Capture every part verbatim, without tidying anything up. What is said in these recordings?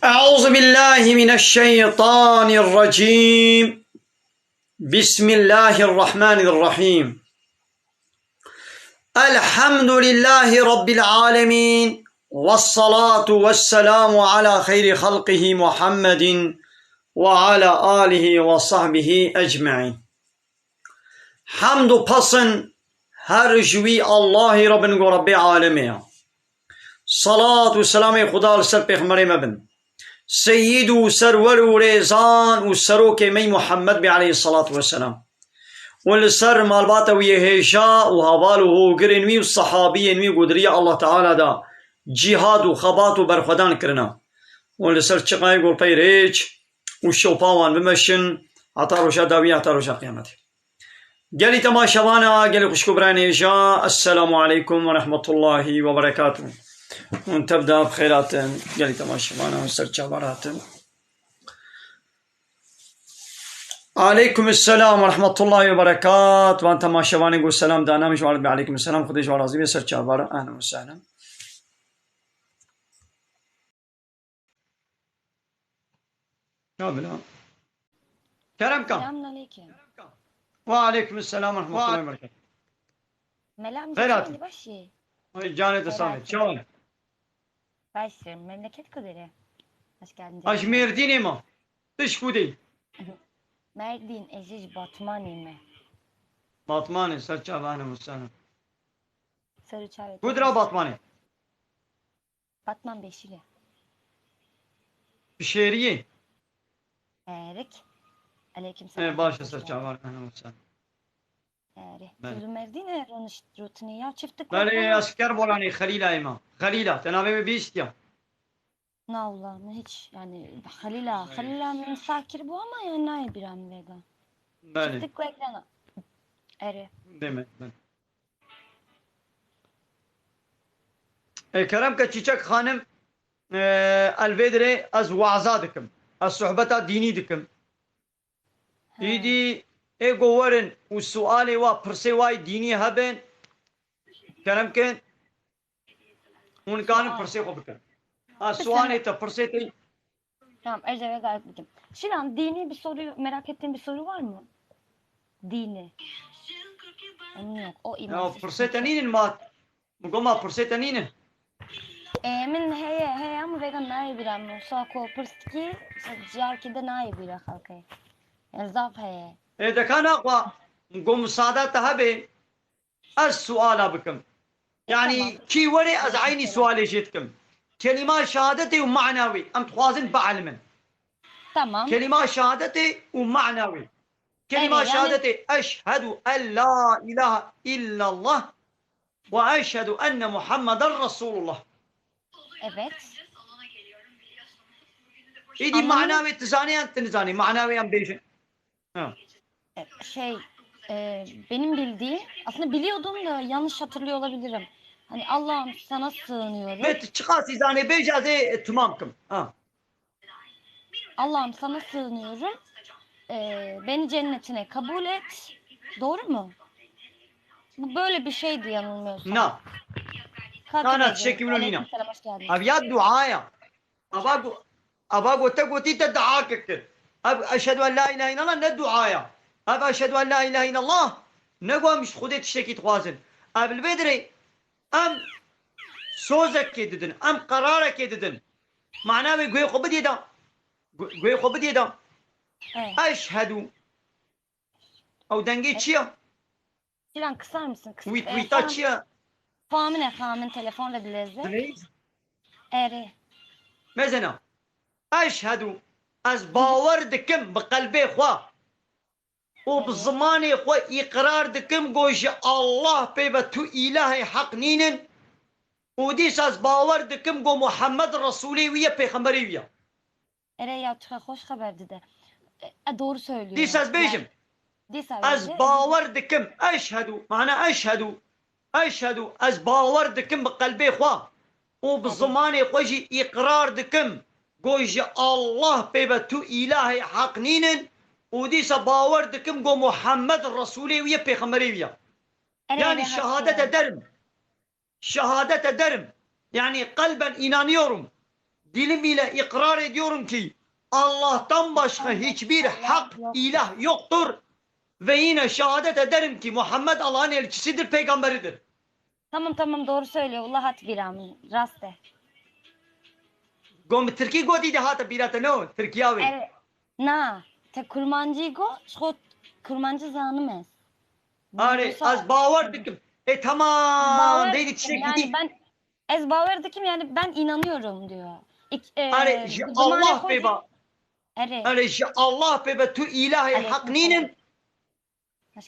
أعوذ بالله من الشيطان الرجيم. بسم الله الرحمن الرحيم. الحمد لله رب العالمين، والصلاة والسلام على خير خلقه محمد وعلى آله وصحبه أجمعين. Hemd û pesn her ji wî Allahî re bin ku Rebbê alemê ye. Salat û selamê Xuda li ser pêxemberê me bin. Seyîd û serwer û rêzan û serokê me yî Muhammed bê aleyhissalatu vesselam. Û li ser malbata wî yê hêja û heval û hogirên wî û sehabiyên wî ku di riya Allah Teala de cîhad û xebat û berxwedan kirina. Û li ser çiqayê ku pey rêç û şopa wan bimeşin heta roja dawî, heta roja qiyametê. Gelî temaşevana, gelî xwişk û birayên hêja, Esselamu aleykum ve rahmetullahi ve berekatuh. Hûn tev de bi xêr hatin, gelî temaşevana, ser çavar hatin. Aleykum selam ve rahmetullahi ve berekat. Van temaşevanê ku selam dana min ji wan re be aleykum selam. Xwedê ji wan razî be, ser çavar. Ehlen ve sehlen. Ya bila. Kerem ka. Selamünaleyküm. Ve aleyküm selam ve rahmetullahi ve berekatuh. Mela amca, Xeyrat. Sen de baş ye. Ay, canê te sağ ol. Çawan. Baş ye. Memleket kudere. Hoş geldin. Aj Merdinê ma. Tiş kudê. Merdin, ez ji Batmanê me. Batmanê, ser çavane musana. Ser çavê. Kudra Batmanê. Batman Beşîrê. Bişêriyê. Erik. Aleyküm selam. E, baş e, ser çavar, ehlen ve sehlen. Erê. Belê. Siz Merdînê rûnişt-, rûtinî ya çiftik. Belê, ez Kerbolanê, Xelîlayê me. Xelîla, te navê wê bihîstiya? Na wala, min hiç, yani, Xelîla, Xelîla min sah kiribû ama ya nayê bîra min vêga. Belê. Çiftik wek dana. Erê. Demek, belê. E, Kerem ke Çîçek Xanim, e, el vê dirê ez waza dikim. Ez sohbeta dînî dikim. He. Îdî ê ku werin û sualê wa, pirsê wa yê dînî hebin, kerem kin, hûn kanin pirsê xwe bikin. Ha, sualê te, pirsê te. Tamam, ez eve gayet bikim. Şilan, dini bir soru, merak ettiğin bir soru var mı? Dini. Onun yok, o iman. Ya, pirsê te nînin ma. Min got ma pirsê te nîne? Ê, min heye, heye, ama vêga nayê bîra min. Wisa ku pirs dikî, ciyar kê de nayê bîra xelkê. Yani zaf heye. Ê, deka naxwa, min got misada te hebe, ez suala bikim. Yani, tamam. Kî were, ez eynî sualê jê dikim. Kelîma şehadetê û mana wê. Em dixwazin bielimin. Tamam. Kelîma şehadetê û mana wê. Kelîma şehadetê, eşhedû en la ilahe illallah ve eşhedû enne Muhammeden Resulullah. Evet. Îdî mana wê tu zanî yan tu nizanî? Mana wê em bêjin. Ha. E, şey, e, benim bildiğim, aslında biliyordum da yanlış hatırlıyor olabilirim. Hani Allah'ım sana sığınıyorum. Ve tu çiqasî zanê bêje ez ê, e, timam kim. Ha. Allah'ım sana sığınıyorum. Ee, beni cennetine kabul et. Doğru mu? Bu böyle bir şeydi yanılmıyorsam. Na. Kadri Na, na, Bey, tişekî min nîne. Aleyküm selam, hoş geldiniz. Ev ya dua ya. Ava go-, ava gote gotî te dua kir. Ev eşhedü en la ilahe illallah ne dua ya. Ev eşhedü en la ilahe illallah ne got em ji Xwedê tiştekî dixwazin. Ev li vê dirê em sozekê didin, em qerarekê didin. Mana wê guhê xwe bidê de. Gu-, guhê xwe bidê de. Evet. Eşhedû. Ew dengê çi ye? Şilan, kısar mısın? Kıs-, Wît-, e, wîta çi ye? Fa min e, fa min, telefon re dileze. Dilê? Erê. Mezena. Eşhedû. Ez bawer dikim bi qelbê xwe. Û bi zimanê xwe îqrar dikim ku ji Allah pê ve tu îlahê heq nînin û dîsa ez bawer dikim ku Muhammed Resûlê wî ye, pêxemberê wî ye. Erê ya, tu xwe xweş xeber dide. E, e, doğru söylüyor. Dîsa ez bêjim. Dîsa ez bawer dikim, eşhedû, mana eşhedû, eşhedû, ez bawer dikim bi qelbê xwe û bi zimanê xwe jî îqrar dikim ku ji Allah pê ve tu îlahê heq nînin û dîsa bawer dikim ku Muhammed Resûlê wî ye, pêxemberê wî ye. Erê, yanî şehadet ederim. Şehadet ederim. Yani kalben inanıyorum. Dilim ile ikrar ediyorum ki Allah'tan başka hiçbir hak ilah yoktur ve yine şehadet ederim ki Muhammed Allah'ın elçisidir, peygamberidir. Tamam, tamam, doğru söylüyor. Wallah hat bîra min. Rast e. Gom Tirkî gotî de hate bîra te, no? Tirkiya wê. Evet. Na, te kurmancî go, ji xwe kurmancî zanim ez. Arê, ez bawer dikim. E, tamam, deydi çiçek Yani ben ez bawer dikim, yani ben inanıyorum diyor. İk, e, Arê, ji Allah pê ba. Erê. Arê, ji Allah pê ba, tu ilahê heq nînin.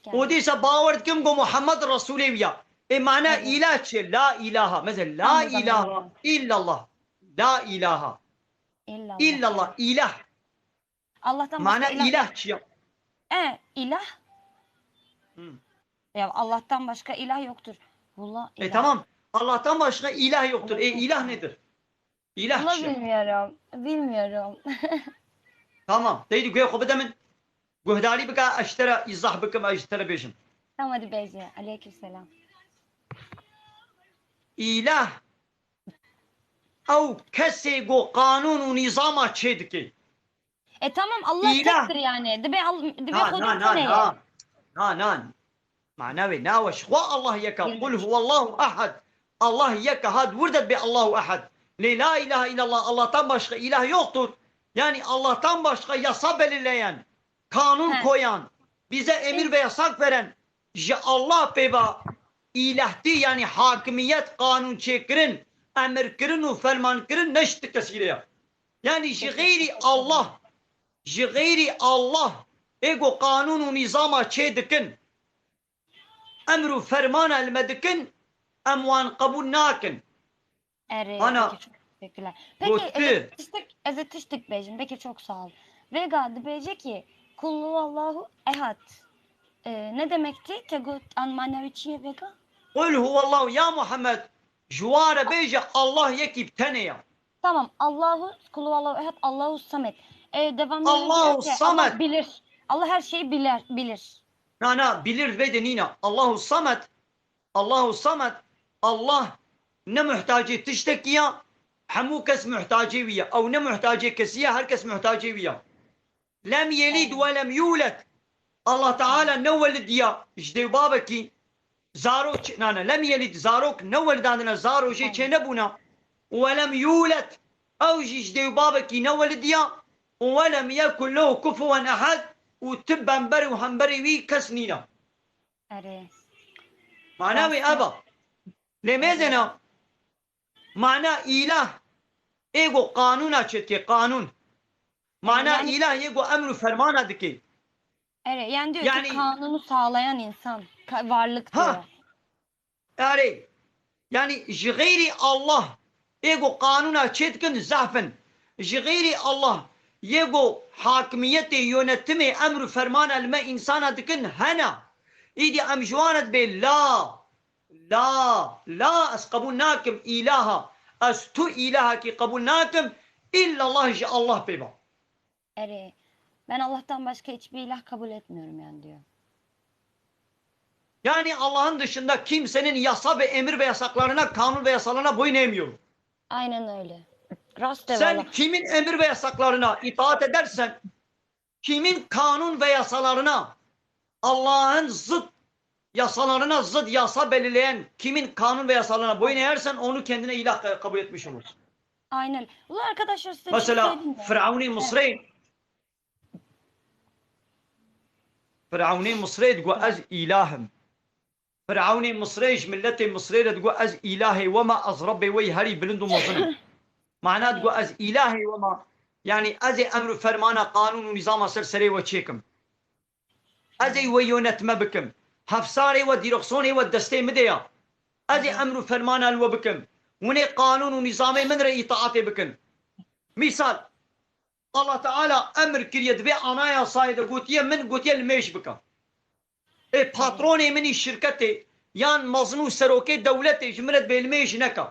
Û dîsa bawer dikim ku Muhammed Resûlê wî ya. E, mana ilah çi? La ilaha. Mesela la ilaha illallah. La ilaha. İllallah. İlah. Allah'tan başka Mana ilah çi ya? E, ilah. Ya Allah'tan başka ilah yoktur. Wallah E, tamam. Allah'tan başka ilah yoktur. E, ilah nedir? İlah çi ya? Bilmiyorum. Bilmiyorum. Tamam. Deydi guhê xwe bide min. Guhdarî bike, ez ji te re îzah bikim, ez ji te re bêjim. Tamam, hadi bêje. Aleyküm selam. Îlah ew kesê ku qanûn û nîzama çêdike. E, tamam, Allah tektir yani. Dibe al- dibe Na, xwe na, de na, tenê. na. Na, na. Mana wê nawe ji xwe Allah yek e. Qul huwallahu ehad. Allah yek e, hat wir de dibê Allahu ehad. Lê la ilahe illallah, Allah'tan başka ilah yoktur. Yani Allah'tan başka yasa belirleyen, kanun He. koyan, bize emir ve yasak veren ji Allah pê ba îlahtî, yani hakimiyet, qanûn çêkirin, emirkirin û fermankirin ne ji ti kesî re ye. Yani ji xeyrî Allah, ji xeyrî Allah ê ku qanûn û nîzama çê dikin, emr û fermana li me dikin, em wan qebûl nakin. Erê, Ana, peki, çok teşekkürler. Peki, Gotti. ez ê tiştik, ez ê tiştik bêjim. Peki, çok sağ ol. Vêga dibêje ki, Kul huwallahu ehad. E, ne demekti? Te got an manevi çi ye vêga? Qul huwallahu, ya Muhammed, ji wan re bêje Allah yekî bi tenê ye. Tamam. Allahu, Kul huwallahu ehad, Allahu samed. E, devam Allahu edince samed. Allah bilir. Allah her şeyi bilir, bilir. Na, na, bilir vê de nîne. Allahu samed. Allahu samed. Allah ne muhtacê tiştekî ya. Hemû kes muhtacê wî ye. Ew ne muhtacê kesî ye, her kes muhtacê wî ye. Lem yelid ve lem yuled. Allah Teala ne welid ya ji dê û babekî, zarok, nane, lem yelid, zarok ne welidandine, zaro jê çê nebûna. Ve lem yuled. Ew jî ji dê û babekî ne welid ya. Ve lem yekun lehu kufuwen ehad. Û ti bember û hemberê wî kes nîne. Erê. Mana wê ev e. Lê mêzena, mana îlah ê ku qanûna çêdike, qanûn. Mana Yani- îlah yê ku emr û fermana dike. Evet, yani diyor Yani- ki kanunu sağlayan insan, ka- varlık Ha. diyor. Erê. Yani ji xeyrî Allah ê ku qanûna çêdikin zehf in. Ji xeyrî Allah yê ku hakimiyetê, yönetimê, emr û fermana li me însana dikin hene. Îdî em ji wan re dibê la, la, la, ez qebûl nakim îlaha. Ez tu îlahekî qebûl nakim. Îllallah ji Allah pê ba. Erê. Ben Allah'tan başka hiçbir ilah kabul etmiyorum yani diyor. Yani Allah'ın dışında kimsenin yasa ve emir ve yasaklarına, kanun ve yasalarına boyun eğmiyorum. Aynen öyle. Rast Sen eyvallah. kimin emir ve yasaklarına itaat edersen, kimin kanun ve yasalarına, Allah'ın zıt yasalarına zıt yasa belirleyen kimin kanun ve yasalarına boyun eğersen onu kendine ilah ka- kabul etmiş olursun. Aynen. Ulan arkadaşlar size bir şey Mesela söyleyeyim mi? Firavunê Misrê, Firavunê Misrê digo ez îlah im. Firavunê Misrê ji miletê Misrê re digo ez îlahê we me, ez Rebbê we yî herî bilind û mezin im. Mana digo ez îlahê we me, yanî ez ê emr û fermana, qanûn û nîzama ser serê we çêkim. Ez ê we yönetme bikim. Hefsarê we, dîrexsonê we destê min de ya. Ez ê emr û fermana li we bikim. Hûn ê qanûn û nîzamê min re îtaatê bikin. Mîsal, Allah Teala emir kiriye, di vê anayasayê de gotiye min, gotiye limêj bike. Ê patronê min î şirketê yan mezin û serokê dewletê ji min re dibê limêj neke.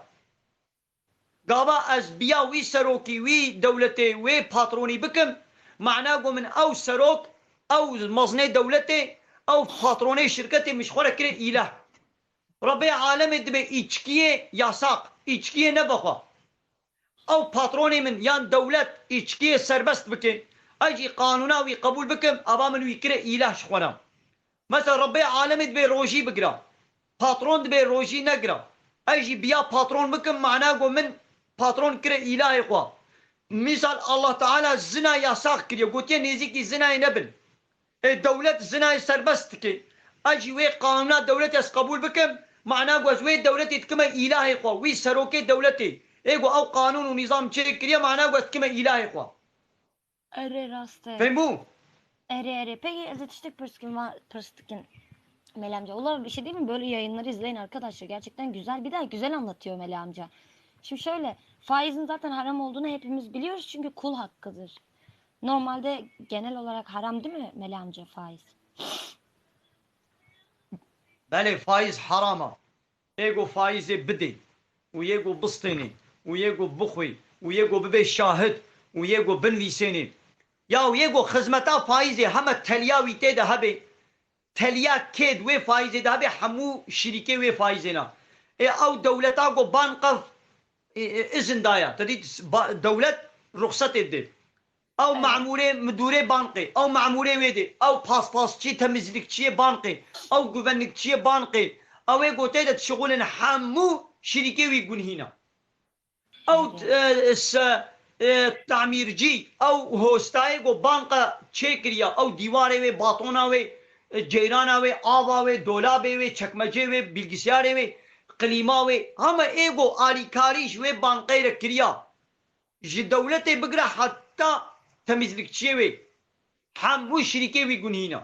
Gava ez biya wî serokî, wî dewletê, wê patronî bikim, mana ku min ew serok, ew mezinê dewletê, ew patronê şirketê min ji xwe re kirê îlah. Rebbê alemê dibê îçkiyê yasak, îçkiyê nevexwe. Ew patronê min yan dewlet îçkiyê serbest bike, ez jî qanûna wî qebûl bikim, ava min wî kire îlah ji xwe re. Mesela Rebbê alemê dibê rojî bigira. Patron dibê rojî negira. Ez jî biya patron bikim, mana go min patron kire îlahê xwe. Misal Allah Teala zina yasax kiriye, gotiye nêzîkî zinayê nebin. Ê dewlet zinayê serbest dike. Ez jî wê qanûna dewletê ez qebûl bikim, mana go ez wê dewletê dikime îlahê xwe, wî serokê dewletê. Ê go ew qanûn û nîzam çêkiriye, mana go ez dikime îlahê xwe. Erê, rast e. Fehmû? Erê, erê. Peki, ez de tiştek pirs kim va-, pirs dikin. Melih amca. Ulan, bir şey değil mi? Böyle yayınları izleyin arkadaşlar. Gerçekten güzel. Bir daha güzel anlatıyor Melih amca. Şimdi şöyle, faizin zaten haram olduğunu hepimiz biliyoruz çünkü kul hakkıdır. Normalde genel olarak haram değil mi Melih amca faiz? Belê, faiz haram e. Ê go faîzê bidê û yê go bistênê û yê go bixwê û yê go bibê şahid û yê go binivîsênê. Ya û yê go xizmeta faîzê heme teliya wî tê de hebe, teliya kê di wê faîzê de hebe, hemû şirîkê wê faîzê ne. Ê ew dewleta go banqe, e, e, izin daya. Te dît ba-, dewlet ruxsetê dê. Ew, evet, memûrê, midûrê bankê, ew memûrê wê dê, ew paspasçî, temizlikçiyê bankê, ew güvenlikçiyê bankê, ew ê gotê de dişixulin hemû şirîkê wî gunhî ne. Ew, e, se, e, tamîrcî, ew hostayê go banka çêkiriya, ew dîwarê wê, batona wê, e, ceyrana wê, ava wê, dolabê wê, çekmecê wê, bilgisayarê wê, klîma wê, hema ê go alîkarî ji wê bankê re kiriya. Ji dewletê bigire heta temizlikçiyê wê. Hemû şirîkê wî gunhî ne.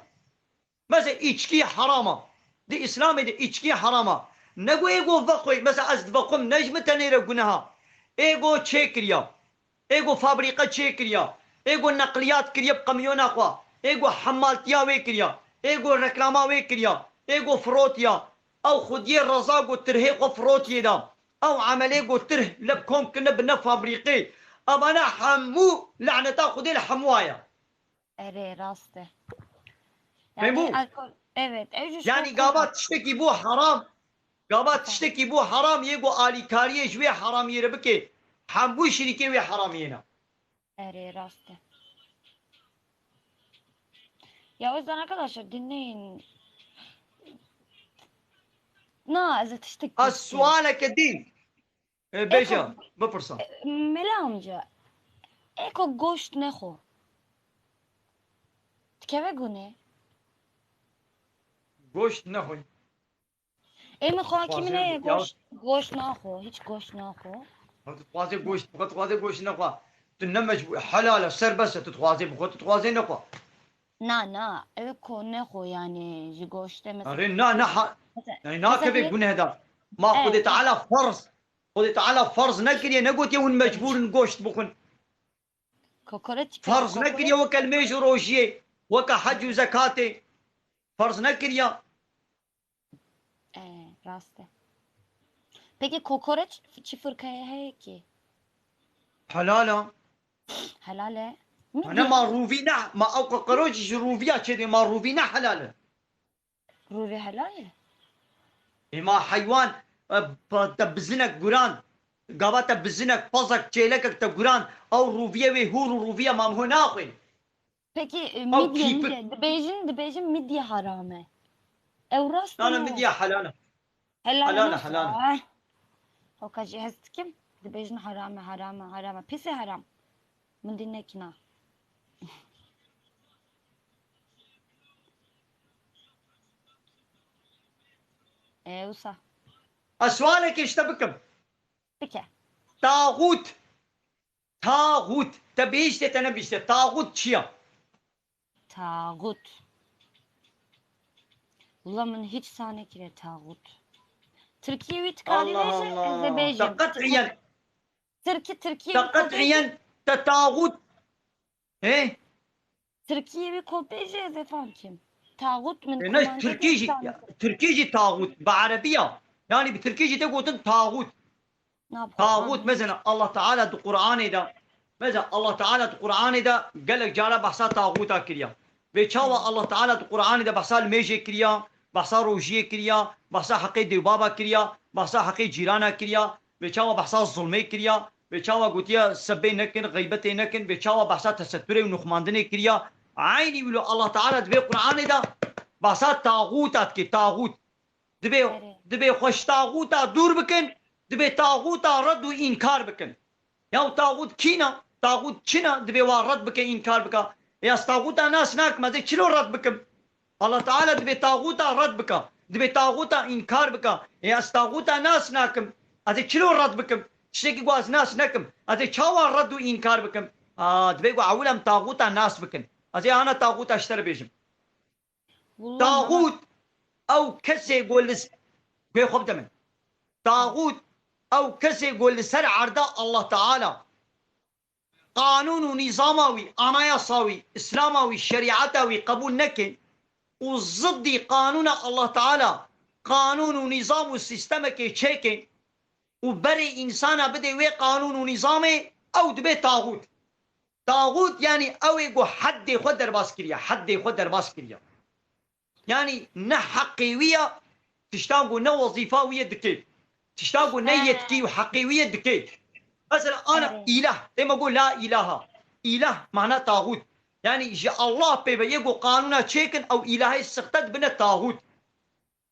Mesela îçkî heram e. Di Îslamê de îçkî heram e. Ne go ê go vexwê, mesela ez divexwim, ne ji min tenê re guneh e. Ê go çêkiriya. Ê go fabrîqe çêkiriya. Ê go neqliyat kiriye bi qemyona xwe. Ê go hemaltiya wê kiriya. Ê go reklama wê kiriya. Ê go firotiya. Ew xwediyê reza go tirhê xwe firotiye da. Ew emelê go tirh leb kom kirine bi ne fabrîqê. Evana hemû laneta Xwedê li hemû aya. Erê, rast e. Fehmû? Yani alkol, evet. Ew jî Yani çok gava tiştekî bû heram. Gava Efendim? Tiştekî bû heram yê go alîkariyê ji wê heramiyê re bike. Hemû şirîkê wê heramiyê ne. Erê, rast e. Ya o yüzden arkadaşlar dinleyin. Na, ez tiştek Ez pirsîm. Sualeke din. E, Eko, bêje, bipirse. E, Mela amca, eko goşt nexwe. Dikeve gunê? Goşt nexwe. Ê min xwe Dixwaze kimine ya goşt, goşt naxwe, hiç goşt naxwe. Xwe dixwaze goşt, xwe dixwaze goşt nexwe. Tu ne mecbûr, helal e, serbest e, tu dixwaze bixwe, tu dixwaze nexwe. Na, na, ew ko nexwe yani ji goştê mesela. Erê, na, na, ha, Mesela, yani mesela nakeve yek- gunehda. Ma Evet, Xwedê Teala farz, Xwedê Teala farz nekiriye, negotiye hûn mecbûr in goşt bixwin. Kokoreç, Farz kokoreç. Nekiriye weke li mêj û rojiyê, weke hec û zekatê. Farz nekiriye. Ee, rast e. Peki kokoreç çi firkaya heye ki? Helal e. Helal e. Mane ma rûvî ne, ma ew kokoreç ji rûviya çêdê, ma rûvî ne helal e. Rûvî helal e? Ê ma heywan, e, pa-, te bizinek guran, gava te bizinek, pezek, çêlekek te guran, ew rûviyê wê hûr û rûviya ma min ho naxwên. Peki, e, Ew midye, kîpir. Midye, dibêjin, dibêjin midye haram e. Ew rast e? Na, na, ne midye rast? Helal e. Helal e, helal e, nasıl? Helal e. Ay. Hoka jî hez dikim, dibêjin haram e, haram e, haram e. Pis e haram. Min dî nekina. E, wisa. Ez sualekê ji te bikim. Bike. Taxût. Taxût. Te bihîştê, te nebihîştê. Taxût çi ye? Taxût. Wula min hiç sa nekiriye taxût. Tirkiyê wî tu karî Allah bêje, ez ê Allah. Bêjim. Te qet'iyen, Tirkî, Tirkî te wî ko bêje. Qet'iyen, te taxût. He? Tirkiyê wî ko bêje, ez ê fam kim. Taxût min E, ne, komandê Tirkî jî, ya, Tirkî jî taxût. Bi erebî ya. Yani bi Tirkî jî tê gotin taxût. Taxût, mesela Allah Teala di Qur'anê de, mesela Allah Teala di Qur'anê de gelek cara behsa taxûta kiriya. Vê çawa Allah Teala di Qur'anê de behsa limêjê kiriya, behsa rojiyê kiriya, behsa heqê dêwbaba kiriya, behsa heqê cîrana kiriya, vê çawa behsa zulmê kiriya, Vê çawa gotiya sebê nekin, xeybetê nekin, vê çawa behsa tesetturê û nuxmandinê kiriya. Eynî wilo Allah Teala di vê Qur'anê de behsa taxûta dike, taxût. Dibê, Erê. dibê xwe ji taxûta dûr bikin, dibê taxûta red û înkar bikin. Ya taxût kîna, taxût çina, dibê wa red bike, înkar bike. Ya ez taxûta nas nakim, ez ê çilo red bikim? Allah Teala dibê taxûta red bike, dibê taxûta înkar bike. Ya ez taxûta nas nakim, ez ê çilo red bikim? Tiştekî ku ez nas nekim, ez ê çawa red û înkar bikim? A, dibê ku ewil em taxûta nas bikin. Ez ê ana taxûta ji te re bêjim. Taxût ew kesê ku li s-, guhê xwe bide min. Taxût ew kesê ku li ser erda Allah Teala qanûn û nîzama wî, anayasa wî, îslama wî, şerîeta wî qebûl neke û ziddî qanûna Allah Teala qanûn û nîzam û sîstemekê çêke û berê însana bidê wê qanûn û nîzamê, ew dibe taxût. Taxût, yanî ew ê ku heddê xwe derbas kiriye, heddê xwe derbas kiriye. Yanî ne heqê wî ya tiştan ku ne wezîfa wî ye dike. Tiştan ku ne yetkî û heqê wî ye dike. Mesela ana îlah, dema ku la ilaha. Îlah mana taxût. Yanî ji Allah pê ve yê ku qanûna çêkin ew îlahê sixte dibine taxût.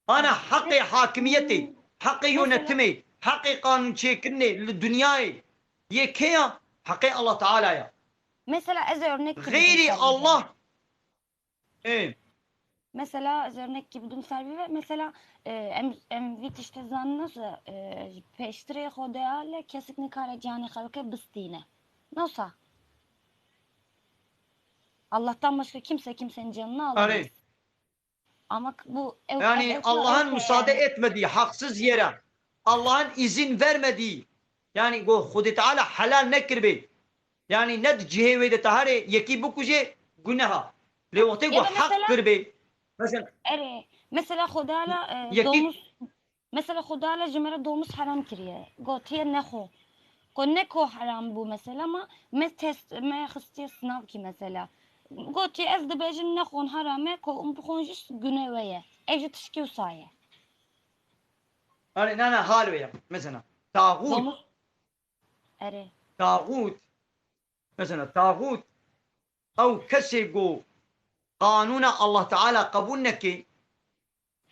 Ana heqê hakimiyetê, heqê yönetimê, heqê qanûnçêkirinê li dinyayê yê kê ya? Heqê Allah Teala ya. Mesela ez örnek Xeyrî Allah. Ê. Mesela ez örnek gibi dum ser ve mesela e, em, em vî tiştê zanin nasıl e, pêştirê Xwedê ale kesik nikare canê xelkê bistîne. Nosa. Allah'tan başka kimse kimsenin canını alamaz. Arê. Ama k-, bu ev, Yani ev, ev, Allah'ın ev, müsaade yani. etmediği haksız yere, Allah'ın izin vermediği, yani ku Xwedê Teala helal nekiribê, yani ne di cihê wê de teharê yekî bikuje, guneha. Lê wextê ku Ya da heq mesela kiribê, mesela Erê, mesela Xwedala e, yekî domuz Mesela Xwedala ji me re domuz heram kiriye. Gotiye nexwe. Ku ne ku heram bû mesela ma me test, me xistiye sınav kî mesela. Gotiye ez dibêjim nexwon heram e, ku hûn bixwon jî gune we ye. Ev jî tişkî wisa ye. Erê, na, na, hal wê ye. Mesela, taxût. Domuz. Erê. Taxût. Mesela, taxût. Ew kesê ku qanûna Allah Teala qebûl neke,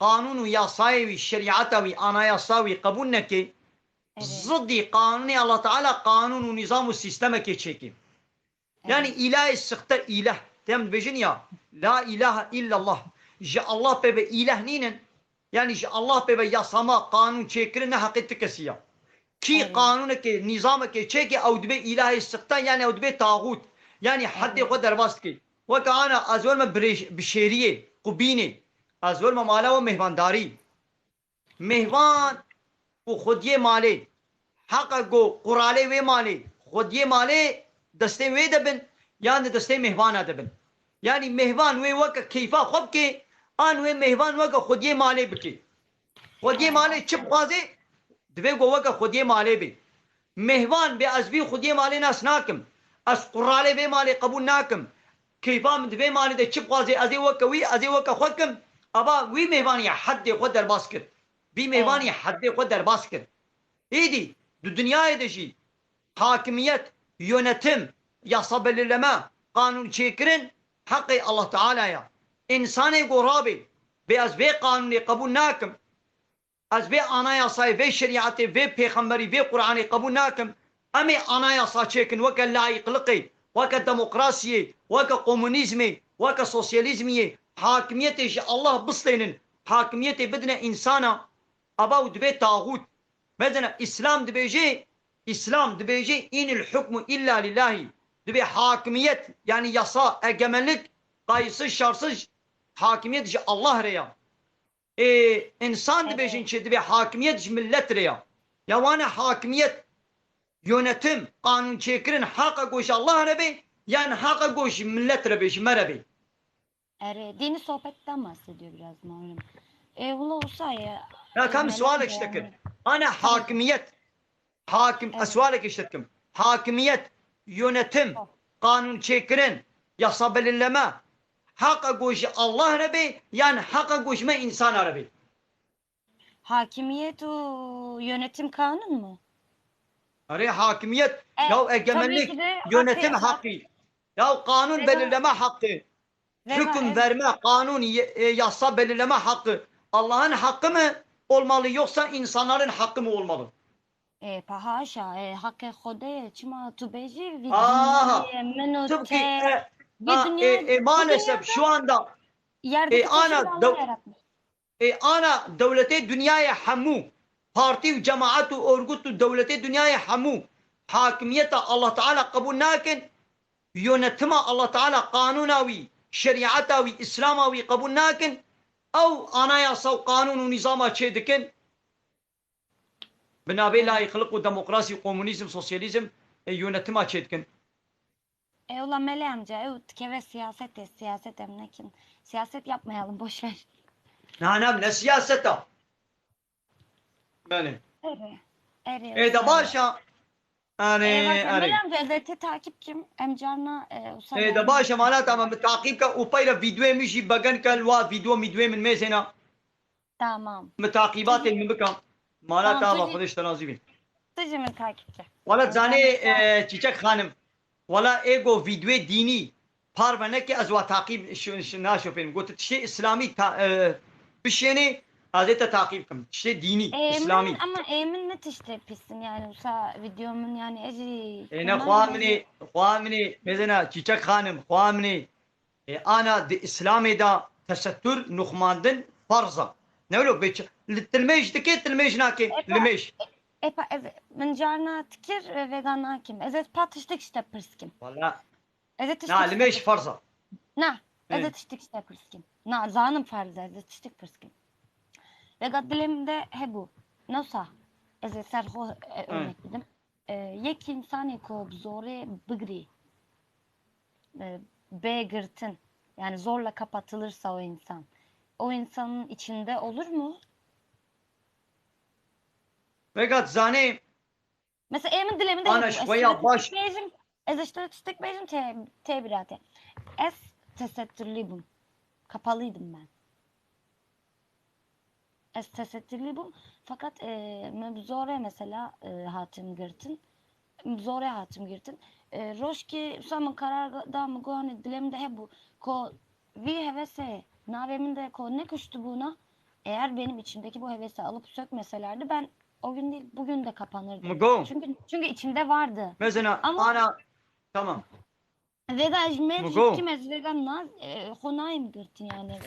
qanûn û yasayê wî, şerîeta wî, anayasa wî qebûl neke, Evet. ziddî qanûnê Allah Teala qanûn û nîzam û sîstemekê çêke. Yani Evet. îlahê sixte îleh. Tem dibêjin ya, la ilahe illallah. Ji Allah pê ve îleh nînin. Yani ji Allah pê ve yasama, qanûn çêkirin ne heqê ti kesî ya. Kî Evet. qanûnekê, nîzamekê çêke ew dibe îlahê sixte, yani ew dibe taxût. Yani heddê Evet. xwe derbas dike. Weke ana ez werme birêj-, bi şêriyê, qubînê. Ez werme mala we mêhvandarî. Mêhvan û xwediyê malê. Heqa ku quralê wê malê, xwediyê malê destê wê de bin, yan di destê mêhvana de bin. Yani mêhvan wê weke keyfa xwe bike, an wê mêhvan weke xwediyê malê bike. Xwediyê malê çi bixwaze, divê ku weke xwediyê malê be. Mêhvan bê ez vî xwediyê malê nas nakim. Ez quralê vê malê qebûl nakim. Keyfa min di vê malê de çi bixwaze, ez ê weke wî, ez ê weke xwe kim. Ava wî mêhvanî ya heddê xwe derbas kir. Vî mêhvanî Evet. heddê xwe derbas kir. Êdî di dinyayê de jî hakimiyet, yönetim, yasa belirleme, qanûn çêkirin heqê Allah Teala ya. Însanê ku rabê, bê ez vê qanûnê qebûl nakim. Ez vê anayasayê, vê şerîetê, vê pêxemberî, vê Qur'anê qebûl nakim. Em ê anayasa çêkin weke layîqliqê, weke demokrasiyê, weke komunîzmê, weke sosyalîzmiyê, hakimiyetê ji Allah bistênin, hakimiyetê bidine însana, ava û divê taxût. Mezena Îslam dibêje, Îslam dibêje, "Înil hukmu illa lillahî." Dibê hakimiyet, yani yasa, egemenlik, qayîsiz, şarsız hakimiyet ji Allah re ya. Ê, însan dibêjin Evet. çi? Dibê hakimiyet ji millet re ya. Ya wane hakimiyet, yönetim, qanûn çêkirin haqa ku ji Allah re be, yan haqa ku ji millet re be, ji me re be? Erê, dini sohbetten bahsediyor biraz malum. E, wala olsa ya, Ya kam e, sualek işte kir. Ana hakimiyet, hakim, Evet. ez sualek işte kim. Hakimiyet, yönetim, Tamam. qanûn çêkirin, yasa belirleme, haqa ku ji Allah re be, yan haqa ku ji me însana re be? Hakimiyet û yönetim kanun mu? Erê hakimiyet, E, ya egemenlik, tabii ki de yönetim hakkı, hakkı. Ya kanun belirleme hakkı. Hüküm verme, kanun, ye- e, yasa belirleme hakkı. Allah'ın hakkı mı olmalı yoksa insanların hakkı mı olmalı? E, pa haşa, e, hakkı Xwedê ye, çima tu bêjî vî Aha. Dinyayê min û Tıpkı, te, e, vî ha, e, dinyayê, e, bu maalesef dünyada şu anda, yerdeki e, ana taşın dev- Allah yaratmış. E, ana dewletê dinyayê hemû, partî û cemaet û örgüt û dewletê dinyayê hemû hakimiyeta Allah Teala qebûl nakin, yönetima Allah Teala, qanûna wî, şerîeta wî, îslama wî qebûl nakin, ew anayasa û qanûn û nîzama çê dikin, bi navê layîqlik û demokrasî, komunîzm, sosyalîzm, e, yönetima çê dikin. E, ola Mele amca, ew dikeve siyasete, siyaset em nekin. Siyaset yapmayalım, boş ver. Na, na, ne siyaseta? Belê. Erê, erê, Ê de sağ ol. Başa. Erê, Ê, baş, erê. Mele amca, ez ê te takip kim, em carna, e, usa Ê de yani. Başa, mala tamam, min takip ke û peyre vîdeoyê min jî begen ke, wa vîdeo mîdeoyê min mêzêna. Tamam. Min taqibatên min bikin. Mala Tamam, tamam, tu jî- Xwedê ji te razî bî. Tu jî min takip ke. Wala Tamam, zanê, tamam. e, Çîçek Xanim. Wala ê go vîdeoyê dînî parve neke ez wa taqîb ş- ş- naşopênim. Got tiştê îslamî ta- e, bişênê ez ê te taqîb kim. Tiştê dînî, Ê, îslamî. Min, ama ê min ne tiştê pîs in yani, wisa video min yani ez jî Ê ne tamam xwa yani. Minê, xwa minê, mêzena Çîçek Xanim, xwa minê. E, ana di Îslamê de tesettür, nuxmandin farz e. Ne wilo bê çi? Li tilmêj dike, tilmêj nake, Epa, limêj. Epa, ez, min carna tikir, e, vega nakim. Ez, ez pa tiştek işte pirs kim. Wala. Ez ê tiştek Na, işte limêj pirs- farz e. Na, ez ê Ê. Tiştek işte pirs kim. Na, zanim farz e, ez ê tiştek pirs kim. Vega dilê min de hebû. Nosa, ez ê ser xwe, e, Ê. Örnek bidim. E, yek insanê ku bi zorê bigirî, e, bê girtin, yani zorla kapatılırsa o insan, o insanın içinde olur mu? Vega zanê. Mesela ê min dilê min de Ana, hep, ez şweya şöyle baş. Tiştek bêjim, ez işte tiştek bêjim te, te birate. Ez tesettürlü bûm. Kapalıydım ben. Ez tesettürlü bûm. Fakat, e, min bi zorê mesela, e, hatim girtin. Bi zorê hatim girtin. E, rojkî wisa min karar da, min got, hani dilê min de hebû. Ko vî hevesê navê min de ko nekuştibûna, eğer benim içimdeki bu hevesi alıp sökmeselerdi ben o gün değil bugün de kapanırdım. Min got. Çünkü, çünkü içimde vardı. Mesela Ama ana, tamam. Vega ji me Min jî got. Kim ez vega naz, e, xwe nayêm girtin yani.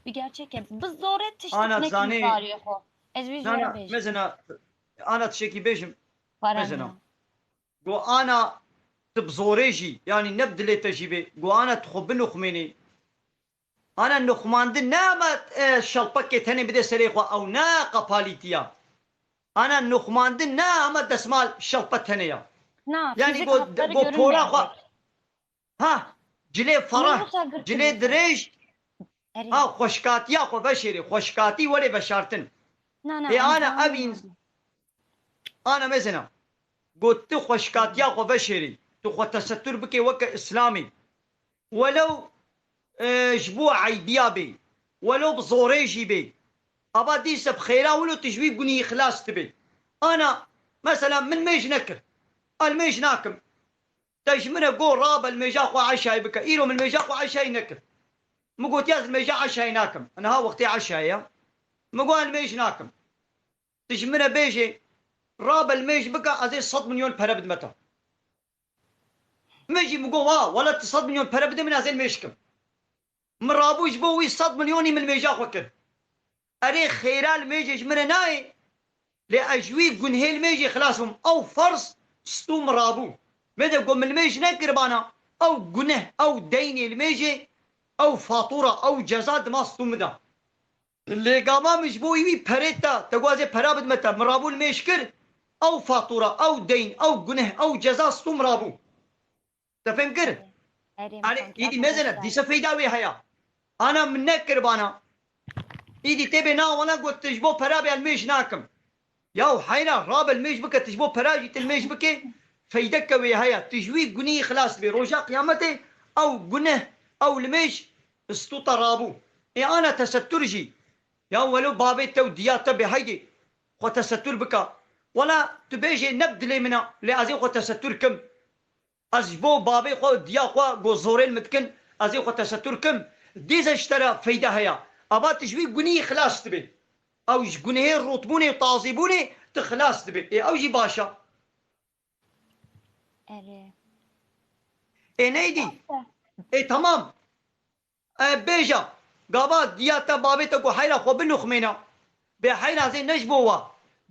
Bir gerçek e. Bi zorê tiştek Ana nekim zanê. Zarê xwe. Ez vê Na, jê na, re bêjim. Mezena, ana tiştekî bêjim. Para Mezena. Mina. Go ana tu bi zorê jî, yani ne bi dilê te jî bê. Go ana tu xwe binuxmênî. Ana nuxmandin ne ama, e, şelpekê tenê bide serê xwe, ew ne qapalîtiya. Ana nuxmandin ne ama desmal şelpe tenê ya. Na, Yani fizik go, hakları go pora xwe. Görünmeyecek. Ha, cilê ferah, cilê dirêj, ha, xweşkatiya xwe veşêrê, xweşkatî were veşartin. Na, na, Ê, ana, ev ins-, ana mezina. Got tu xweşkatiya xwe veşêrê, tu xwe tesettür bike weke Îslamê. Welew, e, ji bo eybiya bê, welew bi zorê jî bê. Ava dîse bi xêra wilo tu ji wî gunî xilas dibê. Ana, mesela min mêj nekir. El mêj nakim. Te ji min re got, rabe li mêja xwe eşayê bike. Îro min mêja xwe eşayê nekir. Min got, ez li mêja eşayê nakim. Niha wextê eşayê ya. Min got, ez li mêj nakim. Tu ji min re bêjê, rabe li mêj bike, ez ê sed milyon pere bidime te. Min jî min got, wa, wele tu sed milyon pere bide min, ez ê li mêj kim. Min rabû ji bo wî sed milyonî min mêja xwe kir. Erê xêra li mêjê ji min re nayê, lê ez ji wî gunhê li mêjê xilas bûm. Ew ferz stû min rabû. Mêde ku min li mêj nekiribana, ew guneh, ew deynê li mêjê, ew fatûra, ew ceza dima stû min da. Lê gava min ji bo wî perê te, te got ez ê pera bidime te, min rabû li mêj kir, ew fatûra, ew deyn, ew guneh, ew ceza stû min rabû. Te fêm kir? Erê, Erê, îdî mezene, dîse feyda wê heye. Ana min nekiribana. Îdî tê bê na wana got tu ji bo pera bê, ez mêj nakim. Yaw heyra, rabe li mêj bike, tu ji bo pera jî tu li mêj bike, feydeke wê heye. Tu ji wî gunî xilas dibê. Roja qiyametê ew guneh, ew li mêj stû te rabû. Ê ana tesettür jî. Ya welo babê te û diya te bê, heydê xwe tesettür bike. Wela tu bêjê ne bi dilê min e, lê ez ê xwe tesettur kim. Ez ji bo babê xwe, diya xwe, go zorên min dikin, ez ê xwe tesettur kim. Dîse ji te re feyde heye. Ava tu ji wî gunî xilas dibê. Ew ji gunehê rûtbûnê û tazîbûnê tu xilas dibê. Ê ew jî baş e. Erê. Ê neydî? Ê tamam. E, bêje, gava diya te babê te ku heyra xwe binixmêne. Bê heyra zê ne ji bo we.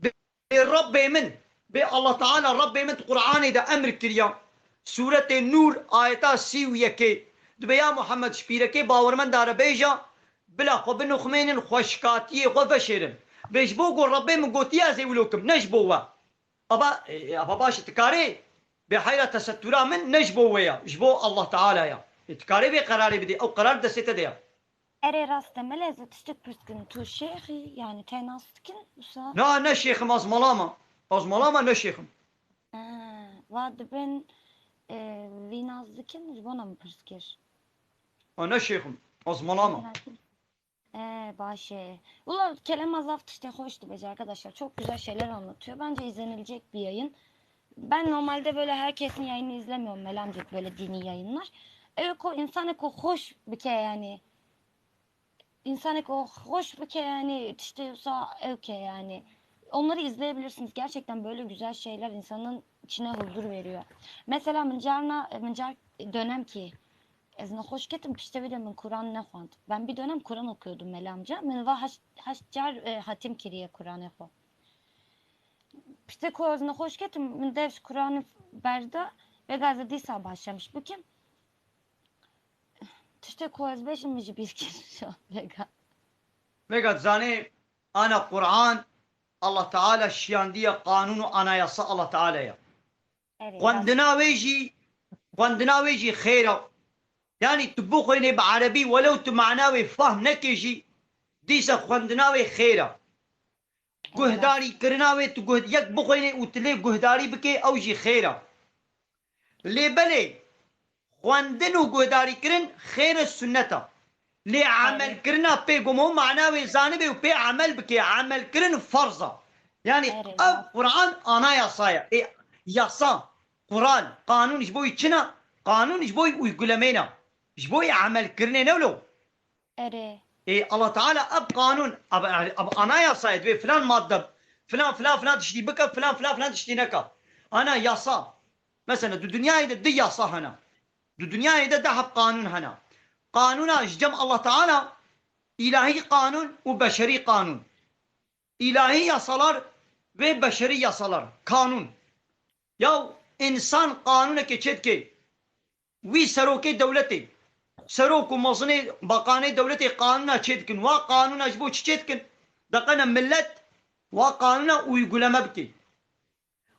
Bê, bê Rabbê min, bê Allah Teala Rabbê min di Qur'anê de emr kiriya. Sûretê Nûr, ayeta sî û yekê. Dibê ya Muhammed ji pîrekê bawermenda re bêje, bila xwe binixmênin, xweşikatiyê xwe veşêrin. Bê ji bo ku Rabbê min gotiye ez ê wilo kim, ne ji bo we. Ava, e, ava baş e, tu karê bê heyra tesettura min ne ji bo we ya, ji bo Allah Teala ya. E, tu karê vê qerarê bidê, ew qerar destê te de ya. Erê rast e, mele ez ê tiştek pirs dikim. Tu şêx î, yanî te nas dikin, wisa? Na, ne şêxim, ez mala me. Ez mala me, ne şêxim. Ha, va dibin, e, vî nas dikin, ji bona min pirs kir. Ha, ne şêxim, ez mala me. Ee, baş e. Ula Kerem zaf tiştê xweş dibêje arkadaşlar. Çok güzel şeyler anlatıyor. Bence izlenilecek bir yayın. Ben normalde böyle herkesin yayını izlemiyorum. Mela amca böyle dini yayınlar. Ew ku insanê ku xweş bike yani. İnsanê ku xweş bike yani, tiştê wisa ew ke yani. Onları izleyebilirsiniz. Gerçekten böyle güzel şeyler insanın içine huzur veriyor. Mesela min carna, min car dönem ki, ez nexweş ketim, piştevî de min Kur'an nexwend. Ben bir dönem Kur'an okuyordum Mela amca. Min va heşt, heşt car, e, hatim kiriye Kur'anê xwe. Piştê ku ez nexweş ketim, min dev ji Kur'anê berda, vêga ez ê dîsa başlamiş bikim. Tiştê ku ez bêjim, min jî bîr kir. Vêga. Vêga zanê, ana Kur'an, Allah Teala şiyandiye, qanûn û anayasa Allah Teala ya. Erê, Xwendina wê jî, xwendina wê jî xêr e. Yanî tu bixwînê bi erebî, welew tu mana wê fehm nekê jî, dîse xwendina wê xêr e. Eyvallah. Guhdarîkirina wê, tu guh-, yek bixwînê û tu lê guhdarî bikê, ew jî xêr e. Lê belê, xwendin û guhdarîkirin xêr e, sunnet e. Lê Erê. Emelkirina pê, goma mana wê zanibê û pê emel bikê, emelkirin ferz e. Yanî Erê, ev rast. Quran anayasa ye. Ê, yasa, Quran, qanûn ji bo wî çi ne? Qanûn ji bo wî uygulemê ne. Ji bo wî emelkirinê ne wilo? Erê. Ê, Allah Teala ev qanûn, ev, ev anayasa ye, divê filan madde, filan, filan, filan tiştî bike, filan, filan, filan tiştî neke. Ana yasa. Mesela, di dinyayê de di yasa hene. Di dinyayê de di heb qanûn hene. Qanûna ji cem Allah Teala, îlahî qanûn û beşerî qanûn. Îlahî yasalar ve beşerî yasalar, kanûn. Ya însan qanûnekê çêdike, wî serokê dewletê, serok û mezinê, bakanê dewletê qanûna çêdikin. Wa qanûna ji bo çi çêdikin? Deqene millet wa qanûna uyguleme bike.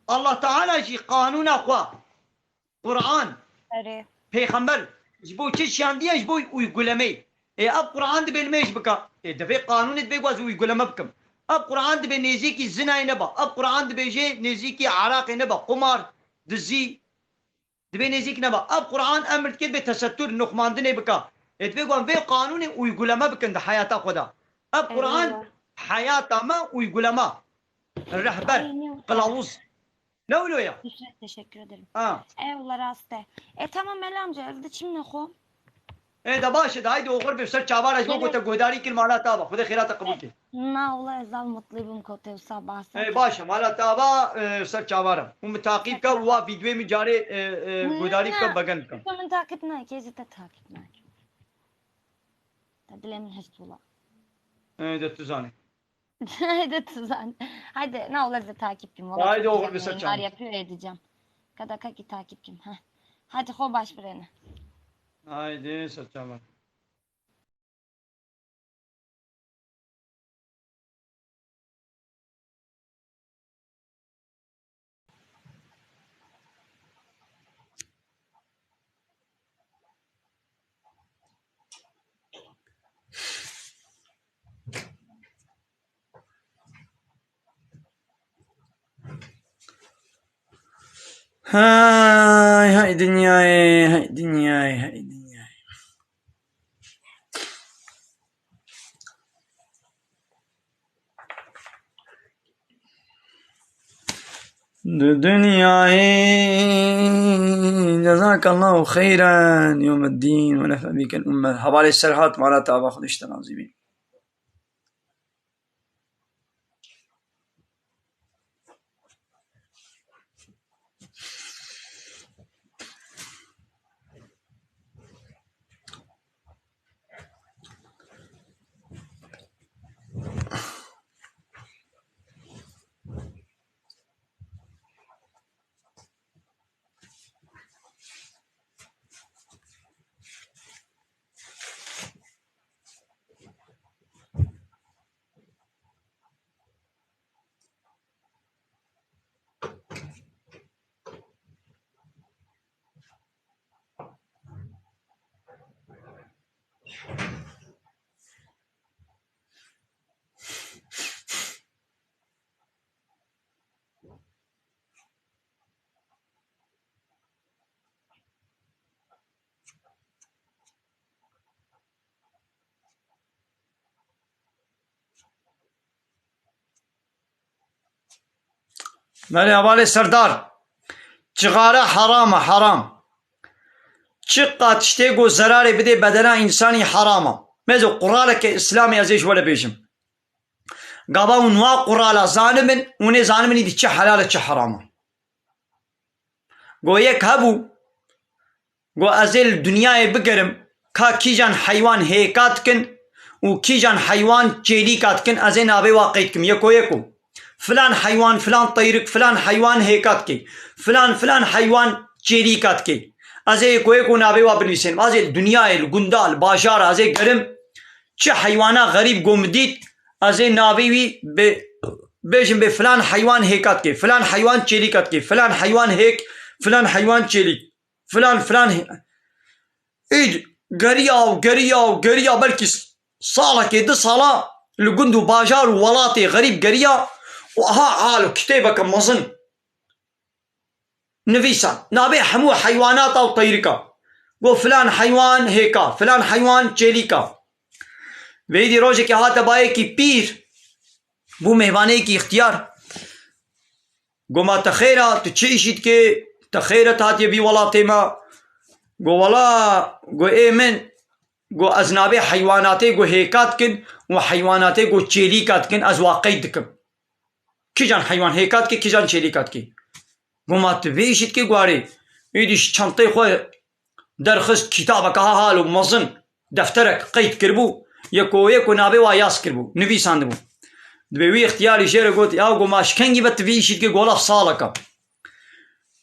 Allah Teala jî qanûna xwe, Quran, Erê. Pêxember, ji bo çi şiyandiye? Ji bo uygulemê. Ê, ev Quran dibê nimêj bika. Ê, divê qanûnê dibê ku ez uyguleme bikim. Ev Quran dibê nêzîkî zinayê neba. Ev Quran dibêjê nêzîkî eraqê neba. Qumar, dizî, dibê nêzîk neba. Ev Quran emr dike dibê tesettur, nuxmandinê bika. Ê, divê ku em vê qanûnê uyguleme bikin di heyata xwe de. Ev Quran Eyvallah. Heyata me uyguleme. Rehber, Ay, ne qilawuz. Ne wilo ya? Teşekkür, teşekkür ederim. Ha. Eyvallah, rast e. E, tamam Mela amca, ez diçim nexwe. E, de baş e, de haydi oxir be, ser çavara ji bo Gelin. Ku te guhdarî kir, mala te ava. Xwedê xêra te qebûl kir. Na, wala ez zaf mutlî bûm ku te wisa behsa E, kir. Baş e, mala te ava, e, ser çavara. Û min taqîb ke, wa vîdyoyê min carê, e, e, guhdarî bike, begen bike. Tu min taqîb nake, ez te taqîb nake. Te dilê min hişt wala. E, de tu zanî. Haydi Tuzan. Haydi, na ola de takip kim. Valla Haydi çok oğlum, güzel bir yayınlar saçan. Yapıyor, edeceğim. Kada kaki takip kim. Heh. Hadi xo baş birene. Haydi saçan. Hay, hay dinyayê, hay dinyayê, hay dinyayê. Di dinyayê, cezakallahu xeyran, yewmeddîn, we nefe bîkel ummet. Hevalê Serhat, mala te ava, Xwedê ji te razî bî. Belê, hevalê Serdar. Cixare heram e, heram. Çiqa tiştê ku zerarê bidê bedena însanî heram e. Mêzo quraleke Îslamê ez ê ji we re bêjim. Gava hûn wa qurala zanibin, hûn ê zanibin îdî çi helal e, çi heram e. Go yek hebû, go ez ê li dinyayê bigerim, ka kîjan heywan hêka dikin û kîjan heywan çêlîka dikin, ez ê navê wa qeyd kim, yeko yeko. Filan heywan, filan teyrik, filan heywan hêka dike. Filan, filan heywan çêlîka dike. Ez ê yeko yeko navê wa binivîsînim. Ez ê li dinyayê, li gunda, li bajara, ez ê gerim, çi heywana xerîb go min dît, ez ê navê wî bi-, bêjim bê filan heywan hêka dike, filan heywan çêlîka dike, filan heywan hêk, filan heywan çêlîk, filan, filan hê-, Îd geriya û geriya û geriya, belkî s-, salekê, du sala li gund û bajar û welatê xerîb geriya û aha al kitêbeke mezin nivîsan. Navê hemû heywanata û teyrika. Go filan heywan hêka, filan heywan çêlîka. Vêdî rojekê hate bayekî pîr, bû mêvaneyekî îxtiyar. Go ma te xêr a, tu çi îşî dikê? Te xêr e, tu hatiye vî welatê me? Go wela, go ê min, go ez navê heywanatê go hêka dikin û heywanatê go çêlîka dikin, ez wa qeyd dikim. Kijan heywan hêka dike, kijan çêlîka dike. Go ma tu vê îşî dikê? Go erê. Êdî ji çentê xwe derxist, kitabeke ha hal û mezin, defterek qeyd kiribû, yeko yeko navê wa yaz kiribû, nivîsandibû. Dibê wî îxtiyarî jê re got, ya go ma ji kengî ve tu vî îşî dikê? Go wela saleke.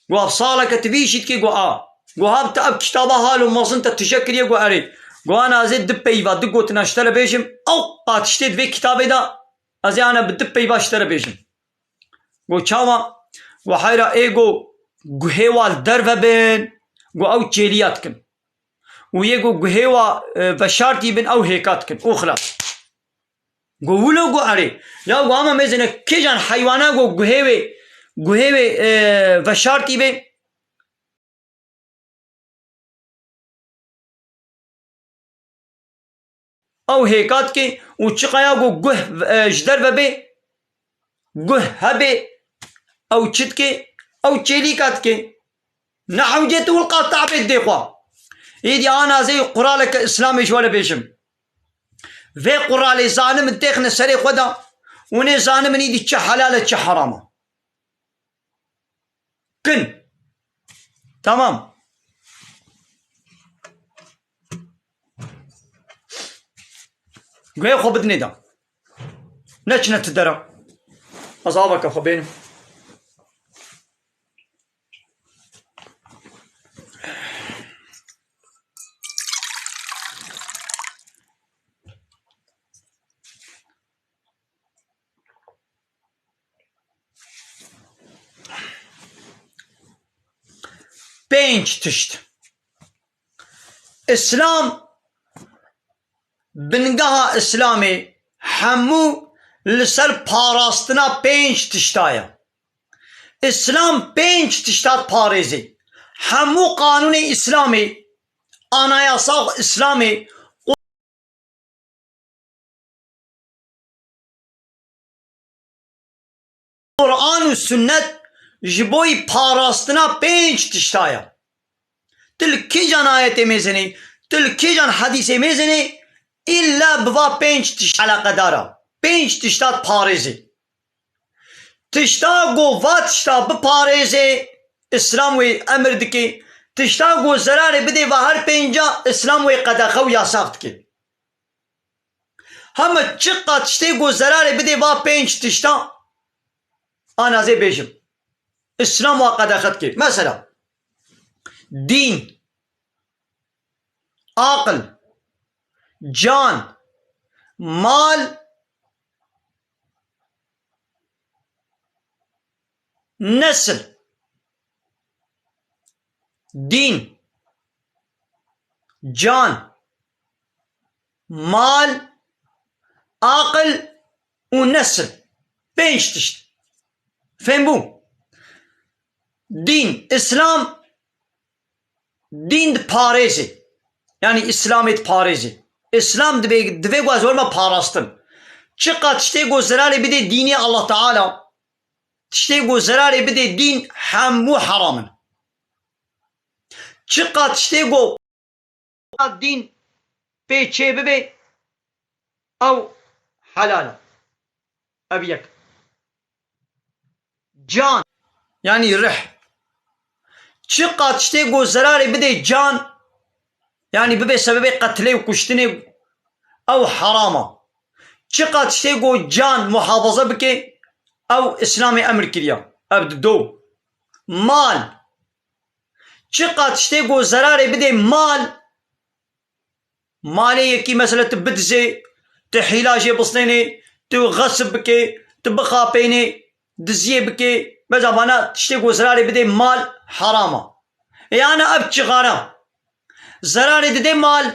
Go ev saleke tu vî îşî dikê? Go a. Go ha bi te ev kitaba hal û mezin te tije kiriye? Go erê. Go ana ez ê du peyva, du gotina ji te re bêjim, ew qatiştê di vê kitabê de ez ê ana bi du peyva ji te re bêjim. Go çawa? Go heyra ê go guhê wa li derve bin, go ew çêliya dikin. Û yê go guhê wa, e, veşartî bin, ew hêka dikin. Û xilas. Go wilo, go erê. Ya go ama mêzine kîjan heywana go guhê wê, guhê wê, e, veşartî bê? Ew hêka dike û çiqaya ku guh, e, ji derve bê, guh hebe, ew çi dike? Ew çêlîka dike. Ne hewcet û wilqa tabê dê xwe. Êdî ana ez ê quraleke Îslamê ji we re bêjim. Vê quralê zanimin têxine serê xwe de û nê zanimin îdî çi helal e, çi heram e. Kin. Tamam. Guhê xwe bidinê de. Neçine ti dera. Ez aveke xwe bênim. Pênc tişt. Îslam, bingeha Îslamê hemû li ser parastina pênc tişta ye. Îslam pênc tişta diparêzê. Hemû qanûnê Îslamê, anayasa Îslamê, Quran û Sunnet Ji bo yî parastina pênc tişta ye. Tu li kîjan ayetê mêzinê, tu li kîjan hedîsê mêzinê, îlla bi va pênc tişt eleqedar e. Pênc tişta diparêzê. Tişta ku va tişta biparêzê, Îslam wê emir dike. Tişta ku zerarê bidê va her pênca, Îslam wê qedexe û yasax dike. Hema çiqa tiştê ku zerarê bidê va pênc tişta, ana zê bêjim, Îslam wa qedexe dike. Mesela, dîn, aqil, can, mal, nesil, dîn, can, mal, aqil û nesil. Pênc tişt. Fêm bû? Dîn, Îslam, dîn diparêzê. Yanî Îslamê diparêzê. Îslam divê, divê ku ez werime parastin. Çiqa tiştê ku zerarê bidê dînê Allah Teala, tiştê ku zerarê bidê dîn, hemû heram in. Çiqa tiştê ku dîn pê çê bibe, ew helal e. Ev yek. Can, yanî rih. Çiqa tiştê ku zerarê bidê can, yanî bibe sebebê qetilê û kuştinê, ew heram e. Çiqa tiştê ku can muhafaza bike, ew Îslamê emir kiriye. Ev di do. Mal. Çiqa tiştê ku zerarê bidê mal, malê yekî mesela tu bidizê, tu hîla jê bistênê, tu xesib bikê, tu bixapênê, diziyê bikê, beza vana tiştê ku zerarê bidê mal, heram e. Ê ana ev çixana zerarê didê mal,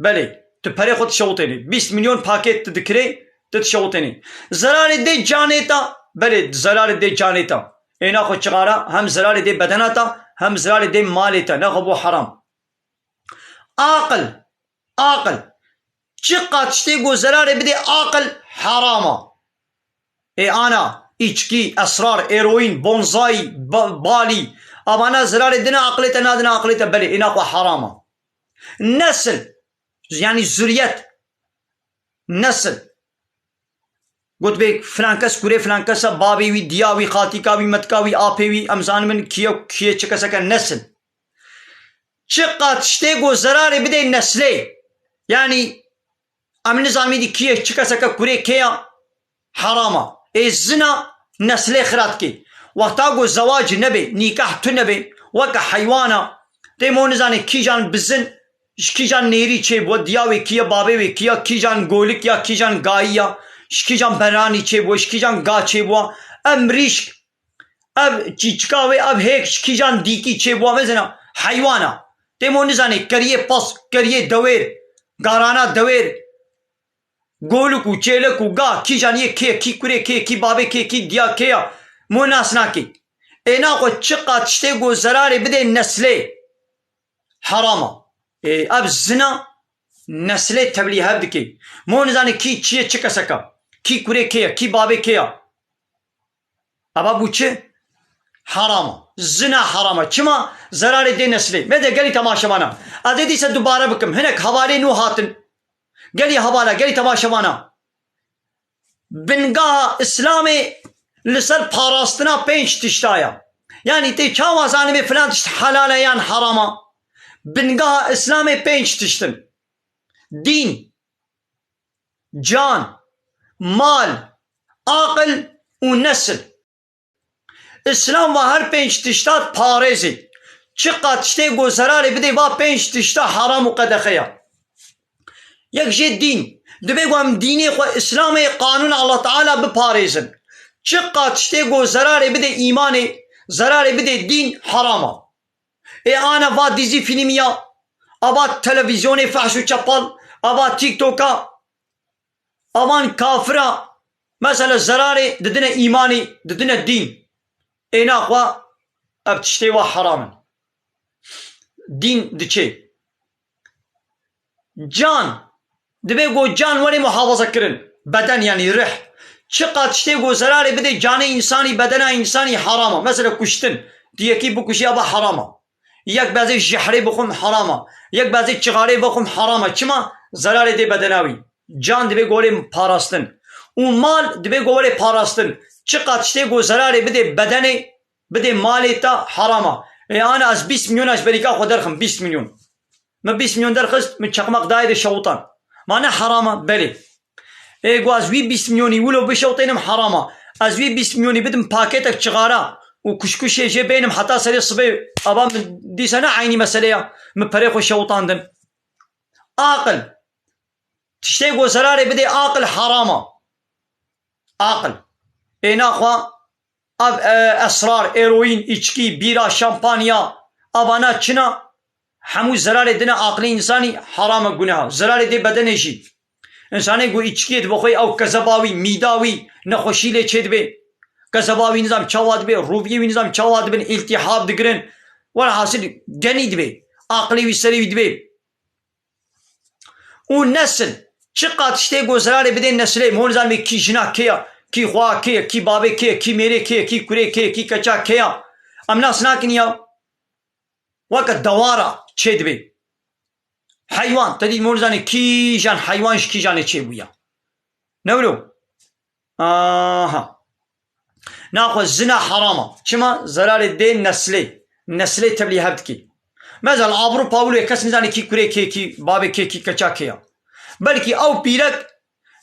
belê, tu perê xwe dişewitênê. Bîst milyon paket tu dikirê, tu dişewitênê. Zerarê dê canê ta, belê, zerarê dê canê ta. Ê naxwe çixana hem zerarê dê bedena ta, hem zerarê dê malê ta. Naxwe bo heram. Aqil, aqil. Çiqa tiştê ku zerarê bidê aqil, heram e. Ê ana, îçkî, esrar, eroîn, bonzayî, ba-, balî. Avana zerarê dine aqilê te, nadine aqilê te, belê, ê naxwe heram e. Nesil, yanî zuriyet, nesil. Gotibê filan kes kurê filan kes e, babê wî, diya wî, xaltîka wî, metka wî, apê wî, em zanibin kî ye, kî ye, çi kesek e, nesil. Çiqa tiştê ku zerarê bidê neslê, yanî em nizanibî dî kî ye, çi kesek e, kurê kê ye, heram e. Ê zina neslê xira dike. Wexta ku zewac nebe, nîkah tu nebe, weke heywan e. Tê mo nizane kîjan bizin, ji kîjan nêrî çêbû, diya wê kî ye, babê wê kî ye, kîjan golik ya, kîjan gayî ya, ji kîjan beranî çêbû, ji kîjan ga çêbû. Ev mirîşk, ev çîçika wê, ev hêk ji kîjan dîkî çêbû, mezina heywan e. Tê mo nizane keriyê pas, keriyê dewêr, garana dewêr, golik û çêlik û ga, kîjan yê kê, kî kurê kê, kî babê kê, kî diya kê ya, mo nas nakê. Ê naxwe çiqa tiştê ku zerarê bidê neslê, heram e. Ê, ev zina neslê tevlî hev dike. Mo nizane kî çi ye, çi kesek e, kî kurê kê ye, kî babê kê ye. Eva bû çi? Heram e. Zina heram e. Çima? Zerarê dê neslê. Me de gelî temaşevana. Ez ê dîse dubare bikim. Hinek hevalê nû hatin. Gelî hevala, gelî temaşevana. Bingeha Îslamê li ser parastina pênc tişta ye. Yanî tê çawa zanibê filan tişt helal e yan heram e? Bingeha Îslamê pênc tişt in. Dîn, can, mal, aqil û nesil. Îslam va her pênc tişta diparêzê. Çiqa tiştê ku zerarê bidê va pênc tişta heram û qedexe ya. Yek jê dîn. Divê ku em dînê xwe, Îslamê, qanûna Allah Teala biparêzin. Çiqa tiştê ku zerarê bidê îmanê, zerarê bidê dîn, heram e. Ê ana va dîzî fîlmî ya, ava televîzyonê fehş û çepal, ava TikToka, avan kafira, mesela zerarê didine îmanî, didine dîn. Ê naxwe ev tiştê wa heram in. Dîn diçê. Can, divê ku can were muhafaza kirin. Beden, yanî rih. Çiqa tiştê ku zerarê bidê canê însanî, bedena însanî, heram e. Mesela kuştin. Tu yekî bikujî, ava heram e. Yek bezê jehrê bixwim, heram e. Yek bezê çixarê vexwim, heram e. Çima? Zerarê dê bedena wî. Can divê ku were parastin. Û mal divê ku were parastin. Çiqa tiştê ku zerarê bidê bedenê, bidê malê te, heram e. Ê ana ez bîst milyon ez berîka xwe derxim, bîst milyon. Min bîst milyon derxist, min çeqmaq dayê de şewitan. Ma ne heram e? Belê. Ê ku ez wî bîst milyonî wilo bişewtênim, heram e. Ez wî bîst milyonî bidim paketek çixara û kuşkuşê jê bênim heta serê sibê, ava min dîsa ne eynî mesele ya. Min perê xwe şewitandin. Aqil. Tiştê ku zerarê bidê aqil, heram e. Aqil. Ê naxwe ev, e, esrar, eroîn, îçkî, bîra, şampanya, avana çi ne? Hemû zerarê dine aqilê însanî, heram e, guneh e. Zerarê dê bedenê jî. Însanê ku îçkiyê dibe xwe, ew kezeba wî, mîda wî, nexweşî lê çêdibe. Kezeba wî nizam çawa dibe, rûviyê wî nizam çawa dibin, îltîhab digirin. Welhasil genî dibe. Aqilê wî serê wî dibe. Û nesil, çiqa tiştê ku zerarê bidê nesilê, min nizanibê kî jina kê ya, kî xwa kê ye, kî babê kê ye, kî mêrê kê ye, kî kurê kê ye, kî keça kê ya. Em nas nakin ya. Weke dewara çêdibê. Heywan, te dî min nizanê kîjan heywan ji kîjanê çêbûya. Ne wilo? Aha. Naxwe zina heram e. Çima? Zerarê dê neslê. Neslê tevlî hev dikê. Mesela Avrupa wilo kes nizanê kî kurê kê, kî babê kê, kî keça kê ya. Belkî ew pîrek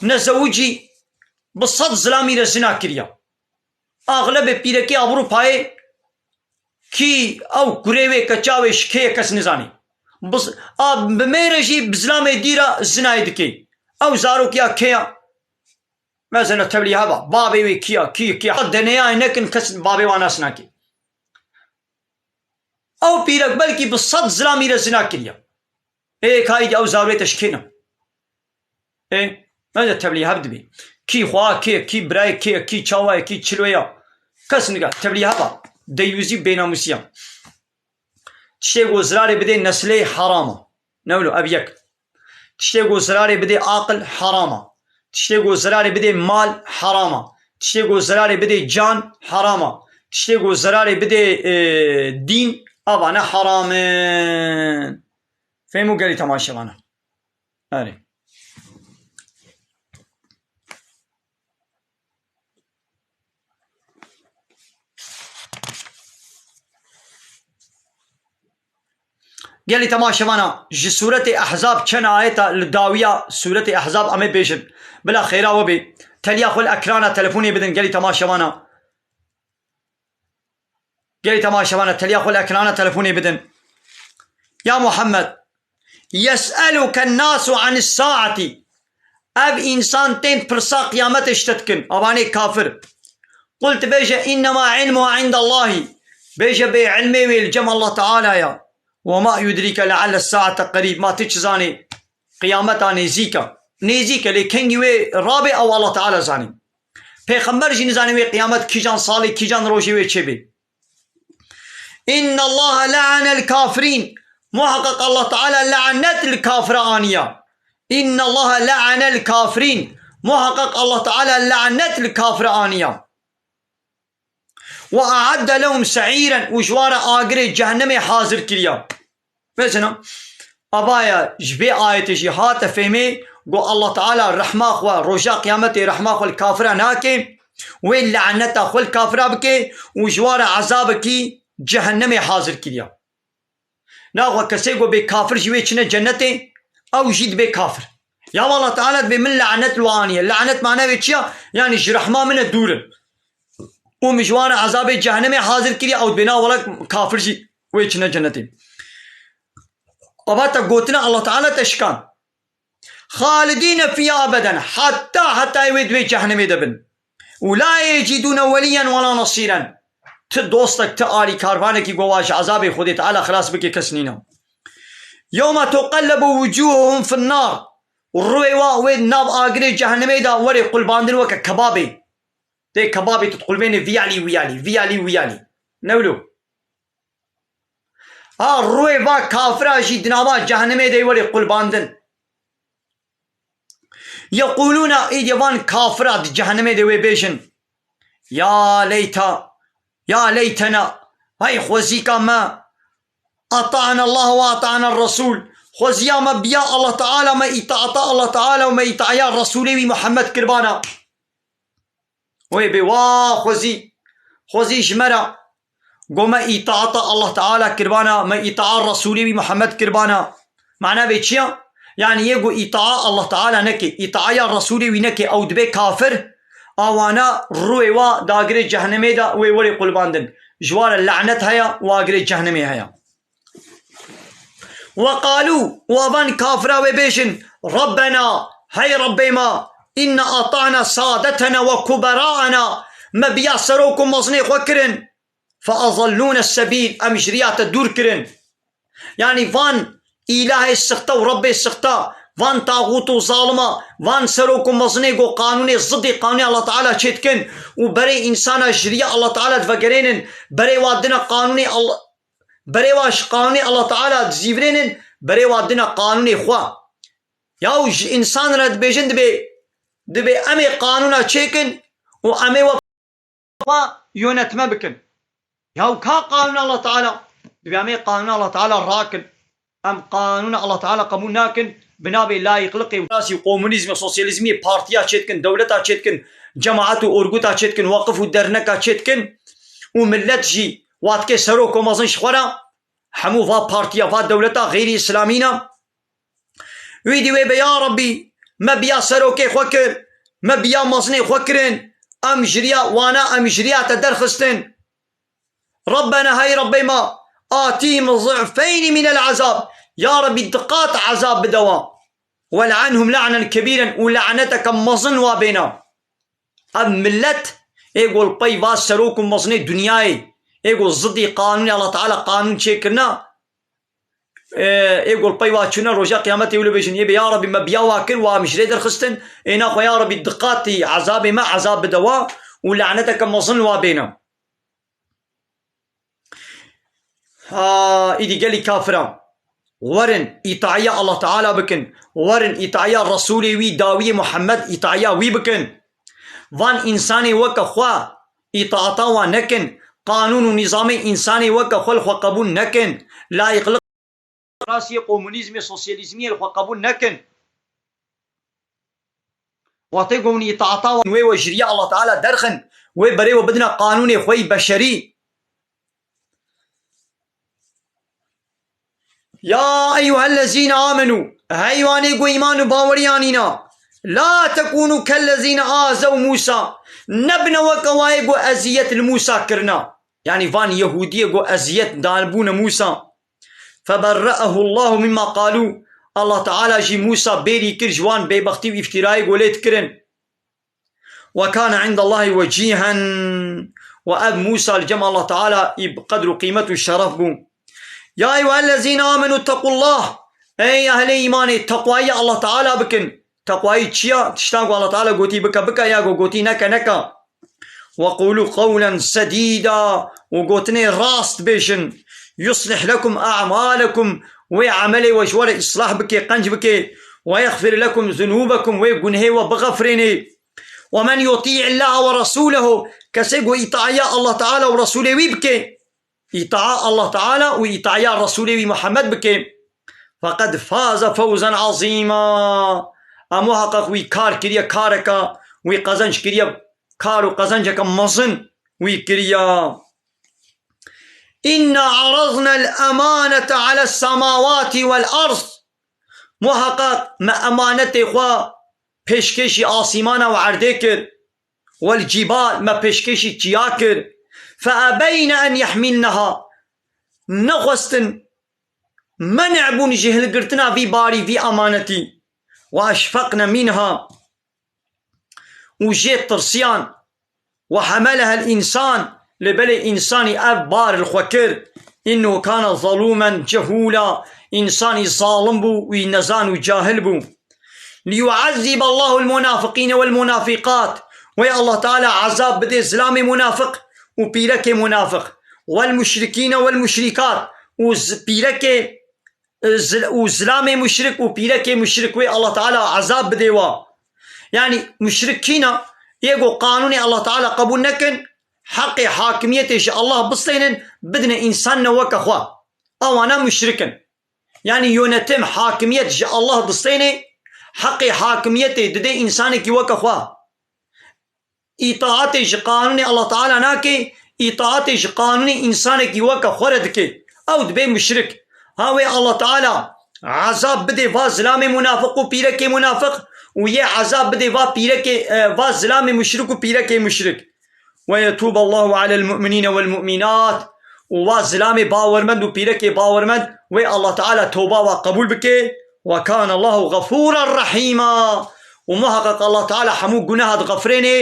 nezewicî bi sed zilamî re zina kiriya. Axlebê pîrekê Avrupayê kî ew kurê wê, keça wê ji kê ye kes nizanê. Bi s-, a bi mêre jî bi zilamê dî re zinayê dikê. Ew zarokiya kê ya? Mesela tevlî heba, bavê wê kî ya, kî, kî ya? D N A'yê nekin, kes bavê wan nas nake. Ew pîrek belkî bi sed zilamî re zina kiriya. Ê, ka îdî ew zarokê te ji kê ne? Ê, bence tevlî hev dibî. Kî xwa kê, kî birayê kê, kî çawa ye, kî çilo ya? Kes nika, tevlî heva. Deyûzî, bênamûsî ya. Tiştê ku zirarê bidê neslê heram e. Ne wilo, ev yek. Tiştê ku zirarê bidê aqil heram e. Tiştê ku zirarê bidê mal heram e. Tiştê ku zirarê bidê can heram e. Tiştê ku zirarê bidê, e, dîn, ava ne heram in. Fêm û gelî temaşevana. Erê. Gelî temaşevana, ji Sûretê Ehzab çend ayeta li dawiya Sûretê Ehzab em ê bêjin. Bila xêra we bê. Teliya xwe li ekrana telefonê bidin, gelî temaşevana. Gelî temaşevana, teliya xwe li ekrana telefonê bidin. Ya Muhammed, yes'eluke nasu anis saati. Ev însan tên pirsa qiyametê ji te dikin. Avanê kafir. Qul, tu bêje, innema ilmuha indallahî. Bêje bê ilmê wê li cem Allah Teala ya. Ve ma yudrîke lealle saate qerîb. Ma tu çi zanî? Qiyameta nêzîk e. Nêzîk e, lê kengî wê rabe, ew Allah Teala zanî. Pêxember jî nizanî wê qiyamet kîjan salê, kîjan rojê wê çêbê. Innallaha le'anel kafirîn. Muhaqqaq Allah Teala lanet li kafira aniya. Innallaha le'anel kafirîn. Muhaqqaq Allah Teala lanet li kafira aniya. Ve a'adde lehum se'îren, û ji wan re agirê cehennemê hazir kiriya. Mesela, avaya ji vê ayetê jî hate fêmê, ku Allah Teala rehma xwe, roja qiyametê rehma xwe li kafira nake, wê laneta xwe li kafira bike û ji wan re ezabekî cehennemê hazir kiriya. Naxwe kesê ku bê kafir jî wê çine cennetê, ew jî dibe kafir. Ya Allah Teala dibê min lanet li wan aniye. Lanet mana wê çi ya? Yanî ji rehma min e dûr in. Û min ji wan re ezabê cehennemê hazir kiriye, ew dibê na wele kafir jî wê çine cennetê. Ava te gotina Allah Teala te şikan. Xalidîne fîha ebeden. Heta, heta wê di wê cehennemê de bin. Û la yecîdûne welîyen wela nesîren. Ti dostek, ti alîkarvanekî ku wa ji ezabê Xwedê Teala xilas bike kes nîne. Yewme tuqellebu wucûhuhum fin nar. Û rûyê wa wê di nav agirê cehennemê de werê qulbandin weke kebabê. Tê kebabê tu diqulbênê viyalî wiyalî, viyalî wiyalî. Ne wilo? Ha, rûyê va kafira jî di nava cehennemê de werê qulbandin. Yeqûlûne, îdî van kafira di cehennemê de wê bêjin: Ya leyta, ya leytena, hey xwezîka me, ata'na Allah ve ata'na Resûl. Xweziya me biya Allah Teala, me îtaata Allah Teala û me îtaaya Resûlê wî Muhammed kirbana. Wê bê wa xwezî, xwezî ji me re. Go me îtaata Allah Teala kirbana, me îtaa Resûlê wî Muhammed kirbana. Mana vê çi ya? Yanî yê go îtaa Allah Teala neke, îtaaya Resûlê wî neke, ew dibe kafir, awana rûyê wa dagirê cehennemê de wê werê qulbandin. Ji wa re lanet heye û agirê cehennemê heye. Ve qalû, û avan kafira wê bêjin: Rabbena, hey Rabbê me, inna ata'na sadetena ve kuberaana, me biya serok û mezinê xwe kirin. Fe azallûne sebîl, em ji riya te dûr kirin. Yanî van îlahê sixte û Rebbê sixte, van taxût û zalima, van serok û mezinê ku qanûnê zidî qanûnê Allah Teala çêdikin û berê însana ji riya Allah Teala divegerênin, berê wa dina qanûnê Allah, berê wa ji qanûnê Allah Teala dizîvirênin, berê wa dina qanûnê xwe. Yaw ji însan re dibêjin dibê, dibê em ê qanûna çêkin û em ê we xwe yönetme bikin. Yaw ka qanûna Allah Teala? Dibê em ê qanûna Allah Teala rakin. Em qanûna Allah Teala qebûl nakin, bi navê layıklıkê û siyasî û komunîzmê, sosyalîzmê partiya çêdikin, dewleta çêdikin, cemaet û orguta çêdikin, waqif û derneka çêdikin û millet jî watke serok û mezin ji xwe re hemû va partiya, va dewleta xeyrî îslamî ne. Wî dî wê be, ya Rebbî, me biya serokê xwe kir, me biya mezinê xwe kirin, em ji riya wana, em ji riya te derxistin. Rabbena, hey Rebbê me, atîhim zifeynî minel azab. Ya Rebbî, diqat ezab bide wan. Wel'anhum la'nen kebîren, û laneteke mezin wa bêne. Ev millet ê ku li pey va serok û mezinê dinyayê, ê ku zidî qanûnê Allah Teala qanûn çêkirine, ê, ê ku li pey va çûne roja qiyametê wilo bêjin, yê bê ya Rebbî me biya wa kir, wa em ji rê derxistin, ê naxwe ya Rebbî diqatî ezabê me ezab bide wa û laneteke mezin wa bêne. Ha, îdî gelî kafiran. Werin îtaiya Allah Teala bikin. Werin îtaiya Resûlê wî dawiyê Muhammed îtaiya wî bikin. Van însanê weke xwe îtaata wan nekin. Qanûn û nîzamê însanê weke xwe li xwe qebûl nekin. Layîqlik demokrasiyê, komunîzmê, sosyalîzmiyê li xwe qebûl nekin. Watê ku hûn îtaata wan wê we ji riya Allah Teala derxin, wê berê we bidine qanûnê xwe yî beşerî. Ya eyyuhellezîne amenû, hey wanê ku îman û bawerî anîna, la tekûnû kellezîne azew Mûsa, nebine weke wayê ku eziyet li Mûsa kirina. Yanî van Yehûdiyê ku eziyet danbûne Mûsa. Feberre'ehu Allahu mimma qalû. Allah Teala jî Mûsa bêrî kir ji wan bêbextî û îftîrayê ku lê dikirin. Ve kâne indallahî wecîhen. Û ev Mûsa li cem Allah Teala î bi qedr û qîmet û şeref bû. Ya eyyuhellezîne amenû tequllah. Ey ehlê îmanê, teqwayî Allah Teala bikin. Teqwayî çi ya? Tiştan ku Allah Teala gotî bike, bike ya, ku gotî neke, neke. Ve qûlû qewlen sedîda, û gotinê rast bêjin. Yuslih lekum a'malekum, wê emelê we ji we re îslah bike, qenc bike. Ve yexfir lekum zunûbekum, wê gunehê we bixefirênê. Ve men yutî'illâhe ve resûlehu, kesê ku îtaiya Allah Teala û Resûlê wî bike, îtaa Allah Teala û îtaiya Resûlê wî Muhammed bike, feqed faze fewzen azîma. Em muheqeq wî kar kiriye, kareke wî qezenc kiriye, kar û qezenceke mezin wî kiriye. Inna arazna el-emanete ales semawati vel ard. Muheqeq me emanetê xwe pêşkêşî asîmana û erdê kir. Wel cîbal, me pêşkêşî çiya kir. Fe ebeyne en yehmîlneha. Nexwestin, menê bûn ji hilgirtina vî barî, vî emanetî. Ve eşfeqne mînha. Û jê tirsiyan. Ve hemelehel însan. Lê belê însanî ev bar li xwe kir. Înnehu kane zalûmen cehûla. Însanî zalim bû, wî nezan û cahil bû. Liyu'ezzîbe Allahu l-munafiqîne wel-munafiqat. Wê Allah Teala ezab bidê zilamê munafiq û pîrekê munafiq. Wel-muşrikîne wel-muşrikat. Û z-, pîrekê, e, zil-, û zilamê muşrik û pîrekê muşrik wê Allah Teala ezab bidê wa. Yanî muşrik kî ne? Yê ku qanûnê Allah Teala qebûl nekin, heqê hakimiyetê ji Allah bistênin, bidine însanine weke xwe. Ewana muşrik in. Yanî yönetim, hakimiyet ji Allah distênê, heqê hakimiyetê didê însanekî weke xwe. Îtaetê ji qanûnê Allah Teala nake, îtaetê ji qanûnê însanekî weke xwe re dike. Ew dibe muşrik. Ha wê Allah Teala ezab bidê va zilamê munafiq û pîrekê munafiq û yê ezab bidê va pîrekê, e, va zilamê muşrik û pîrekê muşrik. "Ve yetûbe Allahu alel mu'minîne vel mu'minat." Û va zilamê bawermend û pîrekê bawermend wê Allah Teala toba wa qebûl bike. "Ve kâne Allahu gafûren rehîma." Û muheqeq Allah Teala hemû guneha dixefirênê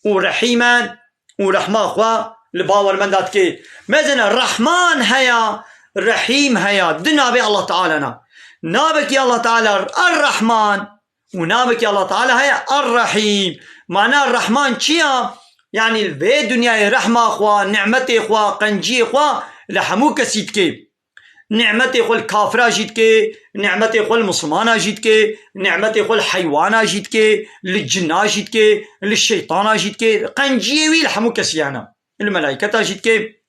û rehîmen û rehma xwe li bawermenda dike. Mezin Rehman heya, Rehîm heya. Di navê Allah Teala ne. Navekî Allah Teala Er-Rehman, û navekî Allah Teala heye Er-Rehîm. Mana Rehman çi ya? Yanî li vê dinyayê rehma xwe, nimetê xwe, qenciyê xwe li hemû kesî dike. Nimetê xwe li kafira jî dike, nimetê xwe li misilmana jî dike, nimetê xwe li heywana jî dike, li cina jî dike, li şeytana jî dike. Qenciyê wî li hemû kesî hene. Li melayketa jî dike.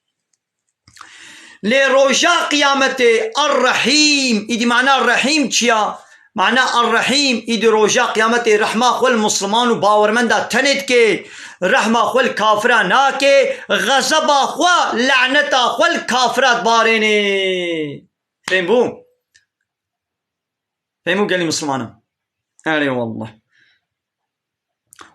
Lê roja qiyametê Er-Rehîm, îdî mana Rehîm çi ya? Mana Er-Rehîm, îdî roja qiyametê rehma xwe li misliman û bawermenda tenê dike, rehma xwe li kafira nake, xezeba xwe, laneta xwe li kafira dibarêne. Fêm bû? Fêm bû gelî mislimanan? Erê wallah.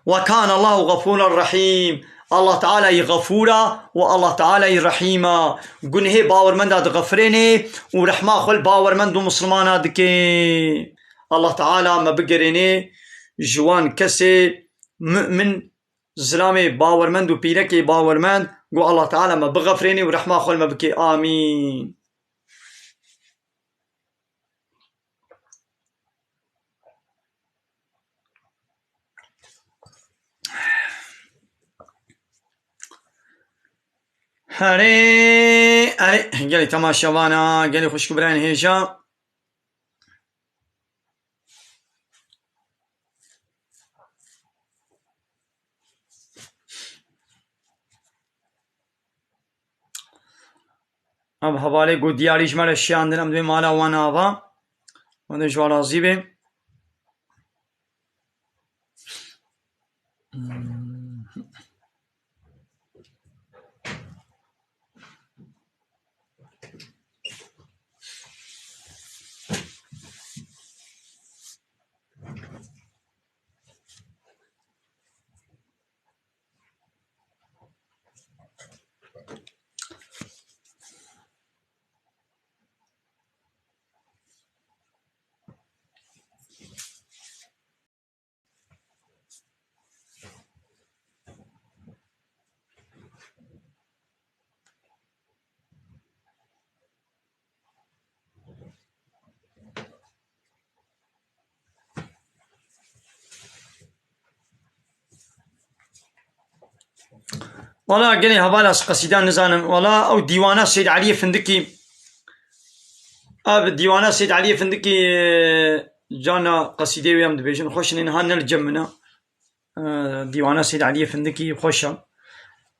"Ve kâne Allahu gafûren rehîm." Allah Teala yî gafûr a û Allah Teala yî rehîm a. Gunehê bawermenda dixefirênê û rehma xwe li bawermend û misilmana dike. Allah Teala me bigerênê ji wan kesê mu'min, zilamê bawermend û pîrekê bawermend, ku Allah Teala me bixefirênê û rehma xwe li me bike. Amîn. Erê, erê, gelê temaşevana, gelê xwişk û birayên hêja. Ev hevalê ku diyarî ji me re şiyandin, em dibê mala wan ava. Wan de ji wan razî be. Wala gelê hevala ji qesîdan nizanim. Wala ew dîwana Seyd Eliyê Findikî, ev dîwana Seyd Eliyê Findikî, e, cana qesîdê wê em dibêjin, xweş in, niha ne li cem min e. E, dîwana Seyd Eliyê Findikî xweş e.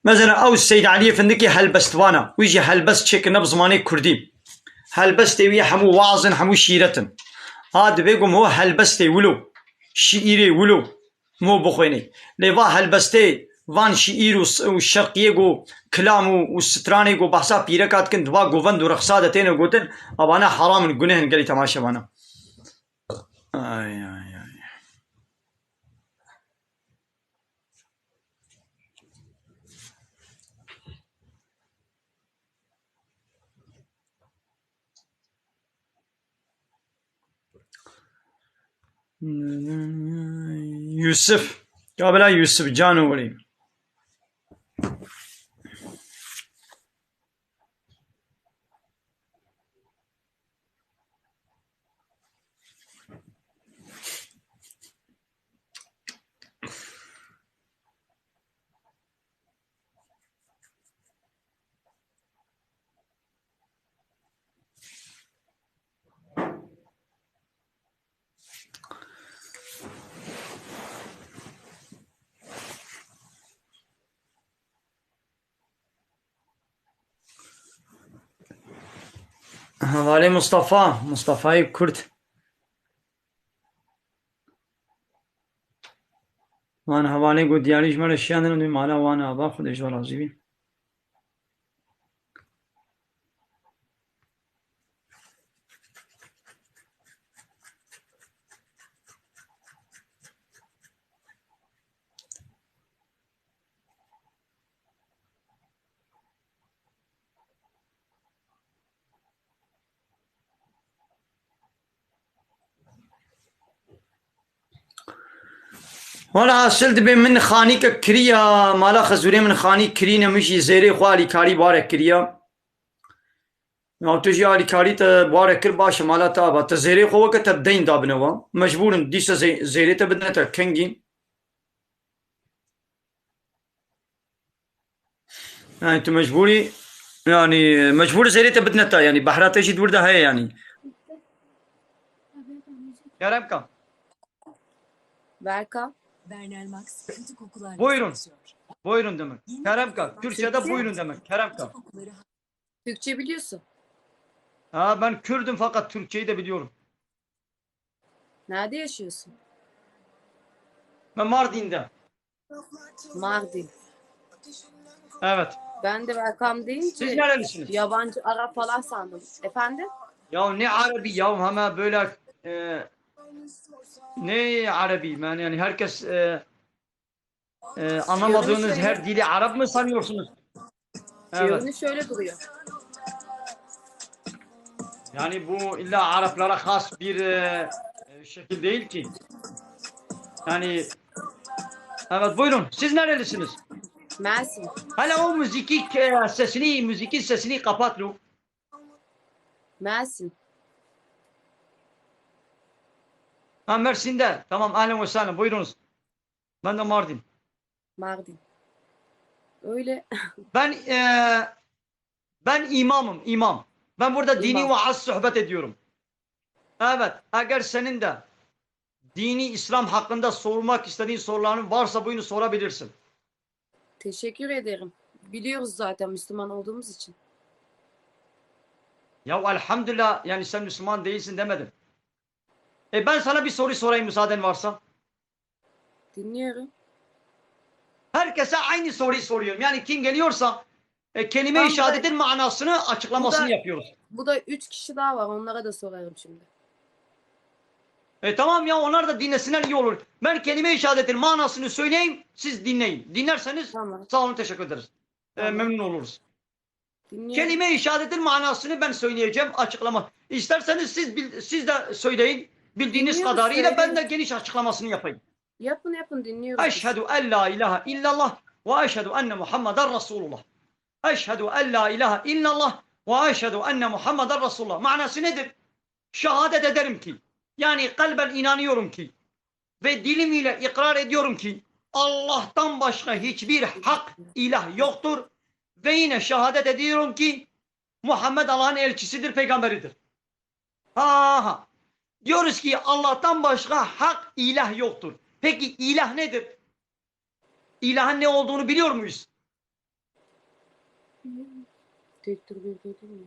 Mesela ew Seyd Eliyê Findikî helbestvan e. Wî jî helbest çêkirine bi zimanê kurdî. Helbestê wî hemû waz in, hemû şîret in. Ha, divê ku min helbestê wilo, şiîrê wilo, mo bixwêne. Lê va helbestê van şiîr û s-, û şerqiyê ku kilam û, û stranê ku behsa pîreka dikin, di va govend û rexsa de têne gotin, evana heram in, guneh in gelî temaşevana. Ay, ay, ay. Yusuf. Ya bela Yusuf, cano welî. Hevalê Mustafa, Mustafayê Kurd. Wan hevalê ku diyarî ji me re şiyandin, em dê mala wan ava, Xwedê ji we razî bî. Wala hasil dibe min xanîkek kiriya, mala xezûrê min xanîk kirîne, min jî zêrê xwe alîkarî barek kiriya. Ya tu jî alîkarî te barek kir, baş e, mala te ava. Te zêrê xwe weke te deyn dabine we. Mecbûr in, dîsa zê-, zêrê te bidine te, kengîn. Yani tu mecbûrî, yani mecbûr zêrê te bidine te, yani behra te jî di wir de heye yani. Kerem ka. Berka. Bernal Max kötü kokularla Buyurun. savaşıyor. Buyurun demek. Yeni Kerem ka. kokular Türkçe'de Türkçe? buyurun demek. Kerem ka. Kokuları Türkçe biliyorsun. Ha, ben Kürdüm fakat Türkçeyi de biliyorum. Nerede yaşıyorsun? Ben Mardin'de. Mardin. Evet. Ben de Berkam Siz deyince nerelisiniz? yabancı Arap falan sandım. Efendim? Ya ne Arabi ya, hemen böyle e, ne Arabi yani, yani herkes e, e, anlamadığınız her dili Arap mı sanıyorsunuz? Evet. Görünüş öyle duruyor. Yani bu illa Araplara has bir e, e, şekil değil ki. Yani evet, buyurun. Siz nerelisiniz? Mersin. Hele o müziki e, sesini, müzikin sesini kapat lo. Mersin. Ha, Mersin'de. Tamam, ahlen ve sahlen. Buyurunuz. Ben de Mardin. Mardin. Öyle. Ben e, ben imamım, imam. Ben burada dini İmam. vaaz sohbet ediyorum. Evet, eğer senin de dini İslam hakkında sormak istediğin soruların varsa buyurun sorabilirsin. Teşekkür ederim. Biliyoruz zaten Müslüman olduğumuz için. Ya elhamdülillah, yani sen Müslüman değilsin demedim. E ben sana bir soru sorayım müsaaden varsa. Dinliyorum. Herkese aynı soruyu soruyorum. Yani kim geliyorsa e, kelime-i Tamam, bu da- şehadetin manasını açıklamasını Bu da- yapıyoruz. Bu da üç kişi daha var. Onlara da sorarım şimdi. E tamam ya, onlar da dinlesinler, iyi olur. Ben kelime-i şehadetin manasını söyleyeyim, siz dinleyin. Dinlerseniz Tamam. sağ olun, teşekkür ederiz. E, Tamam. memnun oluruz. Dinliyorum. Kelime-i şehadetin manasını ben söyleyeceğim, açıklama. İsterseniz siz bil- siz de söyleyin. Bildiğiniz Dinliyoruz, kadarıyla ben de söyleyin. geniş açıklamasını yapayım. Yapın, yapın, dinliyoruz biz. Eşhedü en la ilahe illallah ve eşhedü enne Muhammeden Resulullah. Eşhedü en la ilahe illallah ve eşhedü enne Muhammeden Resulullah. Manası nedir? Şehadet ederim ki, yani kalben inanıyorum ki ve dilim ile ikrar ediyorum ki Allah'tan başka hiçbir hak ilah yoktur ve yine şehadet ediyorum ki Muhammed Allah'ın elçisidir, peygamberidir. Ha ha. Diyoruz ki Allah'tan başka hak ilah yoktur. Peki ilah nedir? İlahın ne olduğunu biliyor muyuz? Tektir bir dedim mi?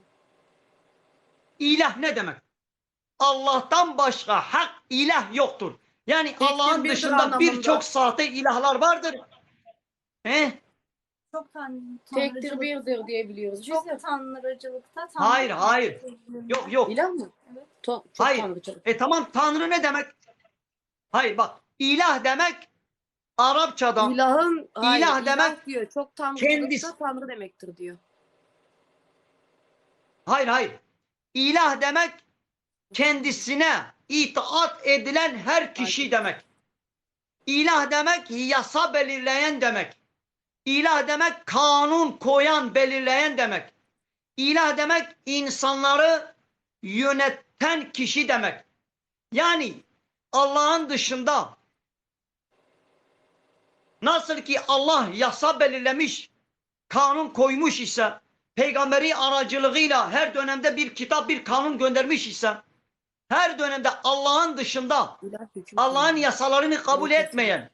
İlah ne demek? Allah'tan başka hak ilah yoktur. Yani Tektir Allah'ın birdir dışında anlamında. birçok sahte ilahlar vardır. He? Çok tan Tektir tanrıcılık. birdir diyebiliyoruz. Çok Biz de tanrıcılıkta Hayır, tanrı hayır. Yok, yok. İlah mı? Evet. To- çok Hayır. tanrıcılık. E tamam, Tanrı ne demek? Hayır, bak, ilah demek Arapçadan İlahın, hayır, ilah ilah demek diyor. Çok tanrıcılıkta kendisi- tanrı demektir diyor. Hayır, hayır. İlah demek kendisine itaat edilen her kişi demek. İlah demek yasa belirleyen demek. İlah demek kanun koyan, belirleyen demek. İlah demek insanları yöneten kişi demek. Yani Allah'ın dışında nasıl ki Allah yasa belirlemiş, kanun koymuş ise, peygamberi aracılığıyla her dönemde bir kitap, bir kanun göndermiş ise, her dönemde Allah'ın dışında, İlah hüküm Allah'ın tanıyor. yasalarını kabul Yok, etmeyen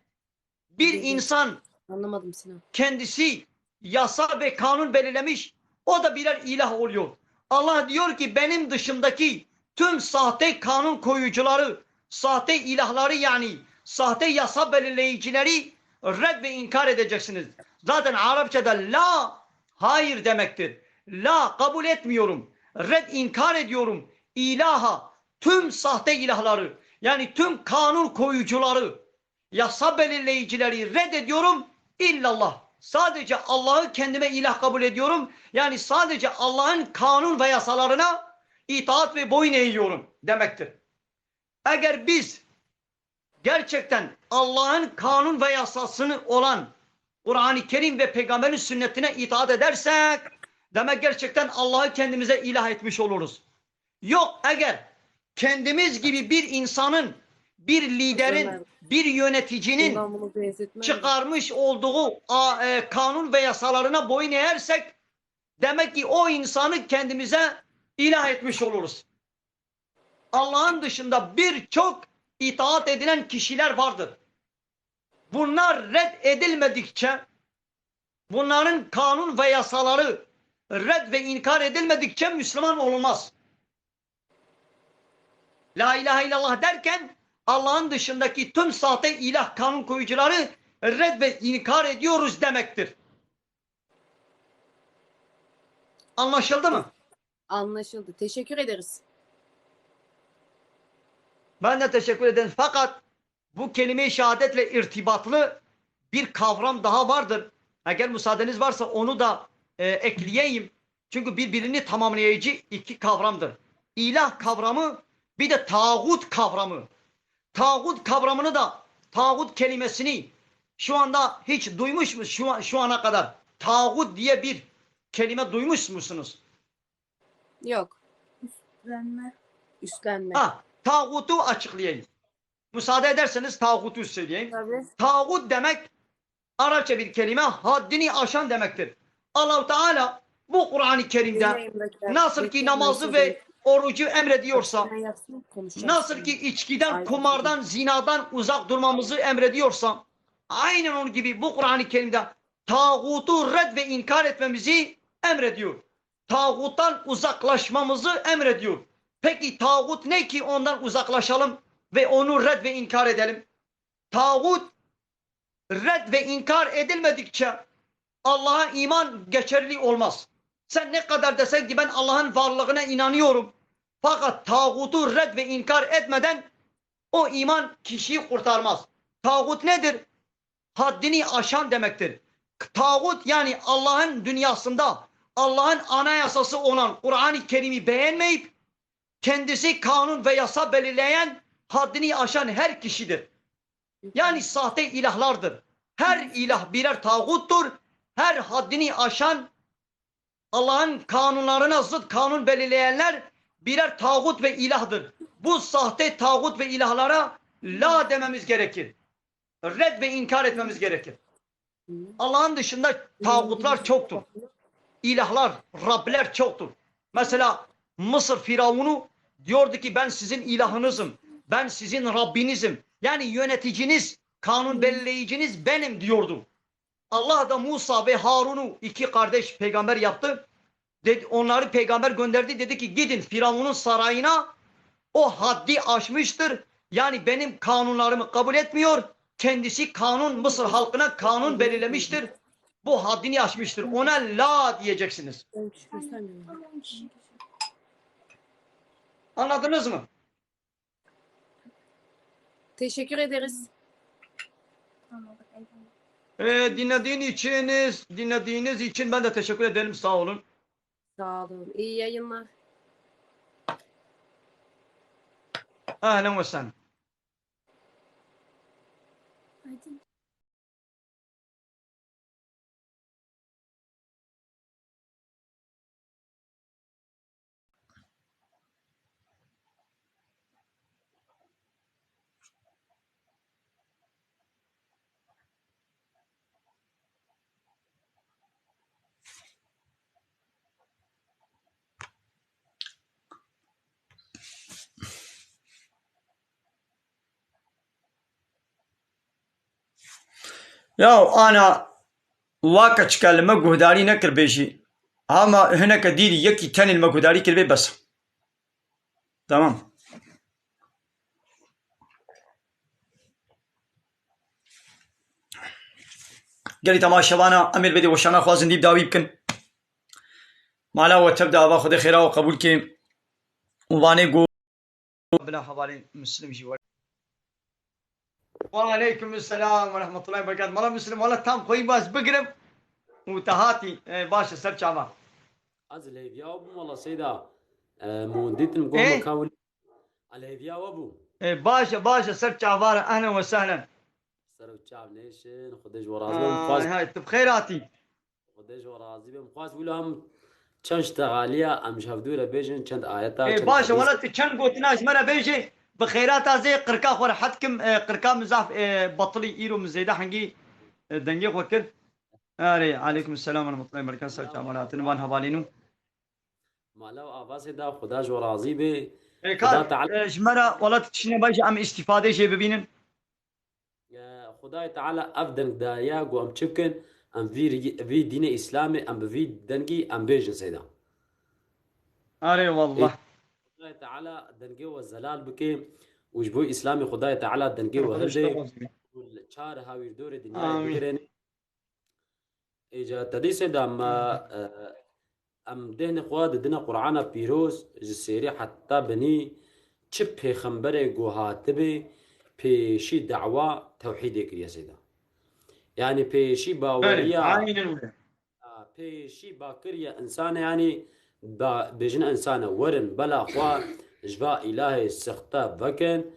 bir Yok, yok. insan Anlamadım Sinan. kendisi yasa ve kanun belirlemiş, o da birer ilah oluyor. Allah diyor ki benim dışımdaki tüm sahte kanun koyucuları, sahte ilahları yani sahte yasa belirleyicileri red ve inkar edeceksiniz. Zaten Arapçada la hayır demektir. La kabul etmiyorum. Red inkar ediyorum. İlaha tüm sahte ilahları yani tüm kanun koyucuları yasa belirleyicileri reddediyorum. İllallah. Sadece Allah'ı kendime ilah kabul ediyorum. Yani sadece Allah'ın kanun ve yasalarına itaat ve boyun eğiyorum demektir. Eğer biz gerçekten Allah'ın kanun ve yasasını olan Kur'an-ı Kerim ve Peygamberin sünnetine itaat edersek, demek gerçekten Allah'ı kendimize ilah etmiş oluruz. Yok, eğer kendimiz gibi bir insanın, bir liderin, bir yöneticinin çıkarmış olduğu a- e, kanun ve yasalarına boyun eğersek, demek ki o insanı kendimize ilah etmiş oluruz. Allah'ın dışında birçok itaat edilen kişiler vardır. Bunlar red edilmedikçe, bunların kanun ve yasaları red ve inkar edilmedikçe Müslüman olunmaz. La ilahe illallah derken Allah'ın dışındaki tüm sahte ilah kanun koyucuları red ve inkar ediyoruz demektir. Anlaşıldı mı? Anlaşıldı. Teşekkür ederiz. Ben de teşekkür ederim. Fakat bu kelime-i şehadetle irtibatlı bir kavram daha vardır. Eğer müsaadeniz varsa onu da e, ekleyeyim. Çünkü birbirini tamamlayıcı iki kavramdır. İlah kavramı, bir de tağut kavramı. Tağut kavramını da, tağut kelimesini şu anda hiç duymuş mu şu, şu ana kadar? Tağut diye bir kelime duymuş musunuz? Yok. Üstlenme. Üstlenme. Ha, tağutu açıklayayım. Müsaade ederseniz tağutu söyleyeyim. Tabii. Tağut demek Arapça bir kelime, haddini aşan demektir. Allahu Teala bu Kur'an-ı Kerim'de Yayındaki- nasıl ki namazı ve orucu emrediyorsa, nasıl ki içkiden, kumardan, zinadan uzak durmamızı emrediyorsa, aynen onun gibi bu Kur'an-ı Kerim'de tağutu red ve inkar etmemizi emrediyor. Tağuttan uzaklaşmamızı emrediyor. Peki tağut ne ki ondan uzaklaşalım ve onu red ve inkar edelim? Tağut red ve inkar edilmedikçe Allah'a iman geçerli olmaz. Sen ne kadar desen ki ben Allah'ın varlığına inanıyorum. Fakat tağutu red ve inkar etmeden o iman kişiyi kurtarmaz. Tağut nedir? Haddini aşan demektir. Tağut yani Allah'ın dünyasında Allah'ın anayasası olan Kur'an-ı Kerim'i beğenmeyip kendisi kanun ve yasa belirleyen haddini aşan her kişidir. Yani sahte ilahlardır. Her ilah birer tağuttur. Her haddini aşan Allah'ın kanunlarına zıt kanun belirleyenler birer tağut ve ilahdır. Bu sahte tağut ve ilahlara la dememiz gerekir. Red ve inkar etmemiz gerekir. Allah'ın dışında tağutlar çoktur. İlahlar, Rabler çoktur. Mesela Mısır Firavunu diyordu ki ben sizin ilahınızım, ben sizin Rabbinizim. Yani yöneticiniz, kanun belirleyiciniz benim diyordu. Allah da Musa ve Harun'u iki kardeş peygamber yaptı. Dedi, onları peygamber gönderdi. Dedi ki gidin Firavun'un sarayına, o haddi aşmıştır. Yani benim kanunlarımı kabul etmiyor. Kendisi kanun, Mısır halkına kanun belirlemiştir. Bu haddini aşmıştır. Ona la diyeceksiniz. Anladınız mı? Teşekkür ederiz. Ee, dinlediğin için, dinlediğiniz için ben de teşekkür ederim. Sağ olun. Sağ olun. İyi yayınlar. Ahlen ve sahlen. Ya ana waka çika li me guhdarî nekir bêjî. Ama hineke dîrî yekî tenê li me guhdarî kiribê bes. Tamam. Gelî temaşevana, em ê li vê dê weşana xwe zindî bi dawî bikin. Mala we tev de ava Xwedê xêra we qebûl ke. Û vanê go. Bila hevalên Muslim jî were. Wa aleykum selam ve rahmetullahi ve berekatuh. Mala Muslim, wala tam xweyî bas bigirim. Û te hatî, e, baş e, ser çava. Ez li hêviya we bûm wala Seyda. E, min dîtin, got, e, me ka wî. Ez li hêviya we bûm. E, baş e, baş e, ser çava re. Ehlen ve sehlen. Ser û çav nêşin, Xwedê ji we razî be. Ay, xwest hay, tu bi xêr hatî. Xwedê ji we razî be. Min xwest wilo hem çend ştexaliya em ji hevdû re bêjin, çend ayeta, ê, çend baş e, hedîs. Wela tu çend gotina ji me re bêjê, bi xêrata zê qirka xwe rehet kim, e, qirka min zaf, e, betilî, îro min zêde hengî, e, dengê xwe kir. Erê, aleykum selam ve rahmetullahi ve berekatuhu, ser çavan hatin van hevalên û. Mala û avazê da, Xuda ji we razî be. Ê, Xuda kar, Teala e, ji me re wela tu tiştine bêjî, em îstîfadê jê bibînin. E, Xwedayê Teala ev deng daye ku em çi bikin? Em vî, vî dînê Îslamê, em bi vî dengî em bêjin Seyda. Arê wallah. Ê, Xwedayê Teala dengê we zelal bike û ji bo Îslamê Xwedayê Teala dengê we hilde û li çar hawîrdorê dinyayê bigirêne. Îca te dî Seyda me, e, em dehnê xwe didine Qur'ana pîroz ji sêrî heta binî, çi pêxemberê ku hatibe pêşî dawa tewhîdê kiriye Seyda. Yanî pêşî baweriya, aynen öyle. A, pêşî bakiriye insane, yanî ba, bêjin insane werin bela xwe ji va îlahê sixte vekin,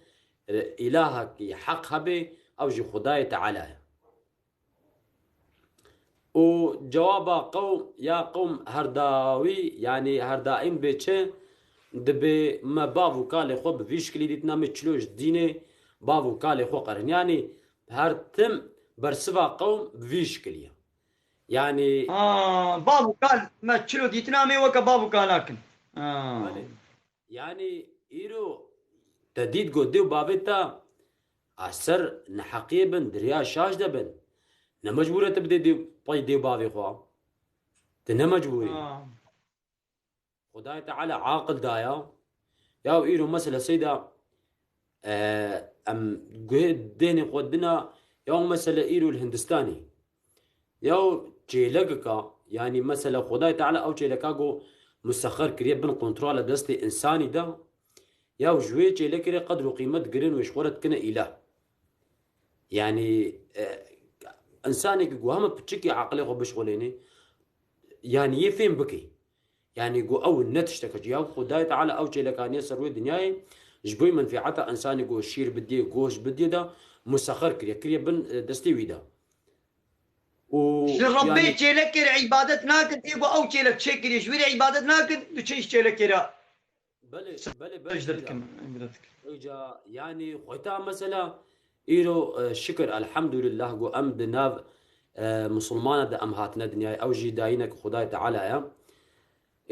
e, îlahekî heq hebe, ew jî Xwedayê Teala ye. Û cewaba qewm, ya qewm her dawî, yanî her daîm bê çi, dibê me bav û kalê xwe bi vî şikilî dîtina me çilo ji dînê bav û kalê xwe qerin. Yanî her tim bersiva qewm bi vî şikilî ye. Yanî, aa, bav û kal me çilo dîtina me weke bav û kalakin. Aa. Belê. Yanî îro te dît got dê û bavê te a ser neheqiyê bin, di riya şaş de bin. Ne mecbûr e tu bidê dê, pey dê û bavê xwe. Tu ne mecbûr î. Ha. Xwedayê Teala aqil daya. Ya îro mesela Seyda, e, em guhê dehnê xwe dina, ya mesela îro li Hindistanê. Ya çêlekeka, yanî mesela Xwedayê Teala ew çêleka ku musexer kiriye bin kontrola destê insanî de, ya ji wê çêlekê re qedr û qîmet girin û ji xwe re dikine îlah. Yanî, e, insanekî ku hema piçikî aqilê xwe bişxulênê, yanî yê fêm bikê. Yanî ku ew ne tişteke cî ya, Xwedayê Teala ew çêlekaniye ser wê dinyayê ji bo menfeeta insanê ku şîr bidiyê, goşt bidiyê de musexer kiriye, kiriye bin, e, destê wî de. Û ji Rebbê yanî çêlekê re îbadet nakin, ê ku ew çêlek çêkiriye, ji wî re îbadet nakin, diçin ji çêlekê re. Belê, belê, belê, Secde belê. Dikim, îbadet dikim. Îca, yanî, xweta mesela, îro, e, şikir, elhamdulillah, ku em di nav, e, misilmana de em hatine dinyayê. Ew jî dayînek Xwedayê Teala ye.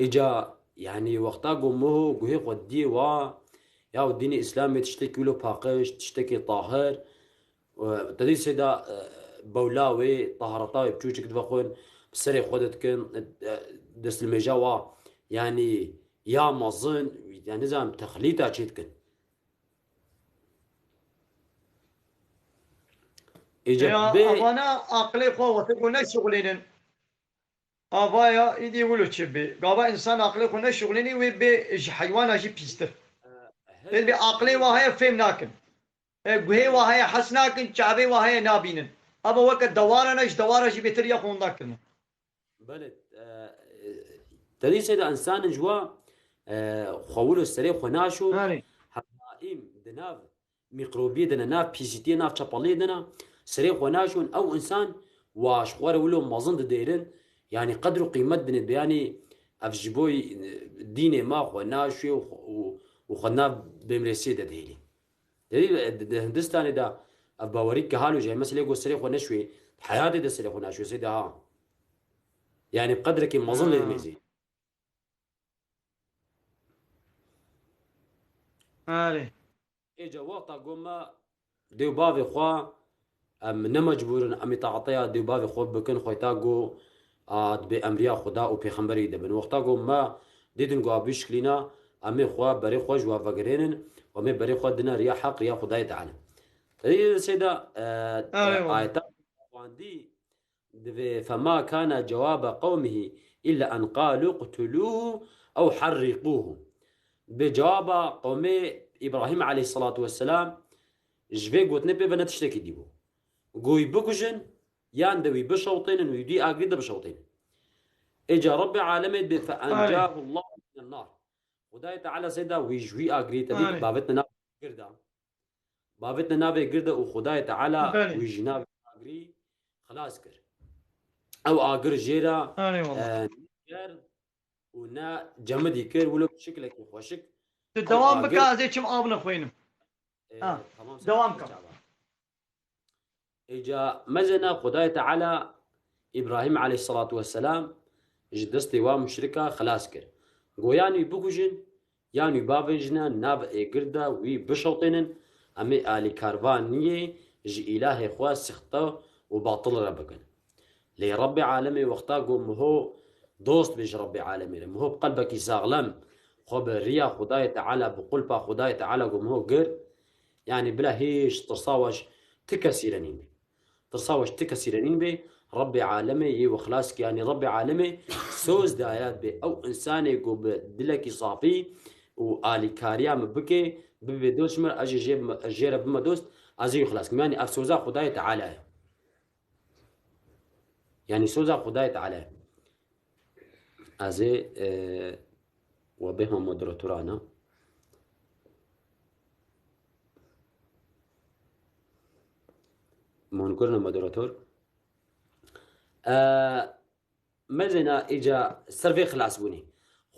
Îca, yanî, wexta ku miho guhê xwe diyê wa, ya dînê Îslamê tiştekî wilo paqij, tiştekî tahir, Te dî Seyda, e, bewla wê, tahareta wê, piçûçik dibe xwe, bi serê xwe de dikin, e, destnimêja wa, yanî ya mezin, ya nizam, texlîta çê dikin. Îca Ya, bê avana aqilê xwe wextê ku neşixulênin. Avaya îdî wilo çi bê. Gava însan aqilê xwe neşixulênî, wê bê ji heywana jî pîstir. Wê bê aqilê wa heye fêm nakin. E, guhê wa heye hes nakin, çavê wa heye nabînin. Ava weke dewara ne, ji dewara jî bêtir ya xwe winda kirine. Belê, e, e, te dî Seyda însanin ji wa, e, xwe wilo serê xwe naşo, Belê. Her daîm di nav mîkrobiyê de ne, nav pîsîtiyê, nav çepeliyê de ne, serê xwe naşon, ew însan wa ji xwe re wilo mezin didêrin, yanî qedr û qîmet dinê, yanî ev ji bo, e, dînê ma xwe naşuye û, û, û xwe nav bêmrêsiyê de dihêlî. Dê, di, di Hindistanê de ev bawerî kehal û jê, meselê ku serê xwe neşuye, heyatê de serê xwe naşuye, sê daha. Yanî bi qedrekî mezin lê Ha. dimêzî. Erê. Êca wexta ku me dê û bavê xwe, em ne mecbûr in em îtaeteya dê û bavê xwe bikin, xweyta ku a, dibê emriya Xuda û pêxemberî de bin. Wexta ku me dîtin ku a bi vî şiklî ne, em ê xwe berê xwe ji we vegerênin û em ê berê xwe dine riya heq, riya Xudayê Teala. Tedî seyda, e, Erê wala. Ayeta xwendî, divê, "Fema kana cewabe qewmihi illa en qalu qtuluhu ew harriquhu." Bi cewaba qewmê Îbrahîm aleyhisselatu vesselam ji vê gotinê pê ve ne tiştekî dî bû. Got wî bikujin, yan de wî bişewtênin, wî dî agirî de bişewtênin. Êca Rebbê alemê dibê, "Fe Erê. encahu Allahu minen nar." Xudayê Teala seyda wî ji wî agirî te dî Erê. bavêtine nav girda. Bavêtine navê girda û Xudayê Teala Belê. wî ji navê agirî xilas kir. Ew agir jê re, Erê wala. e, ger û ne cemidî kir, wilo şiklekî xweşik. Tu ew dewam agir bike, ez ê çim av nexwînim. E, Ha, tamam, dewam sen ke. çava. Êca mezêne Xudayê Teala Îbrahîm aleyhisselatu vesselam ji destê wa muşrika xilas kir. Go yan wî bikujin, yan wî bavêjine nav êgir de wî bişewtênin, em ê alîkarvan niyê ji îlahê xwe sixte û batil re bikin. Lê Rebbê alemê wexta got miho dost bê ji Rebbê alemê re, miho bi qelbekî saxlem xwe bi riya Xudayê Teala, bi qulpa Xudayê Teala got miho gir, yanî bila hêj tirsa we ji ti kesî re nîn bê. Tirsa we ji ti kesî re nîn bê, Rebbê alemê yê we xilas kir, yanî Rebbê alemê soz daye dibê ew însanê ku bi dilekî safî û alîkariya min bike, bibe dost ji min, ez jê, jê, jê re bime dost, ez ê wî xilas kim. Yanî ev soza Xudayê Teala ye. Yanî soza Xudayê Teala ye. Ez ê, e, we bêhma moderatoran e. Min hûn kirine moderator. E, mezêna îca ser vê xilasbûnê.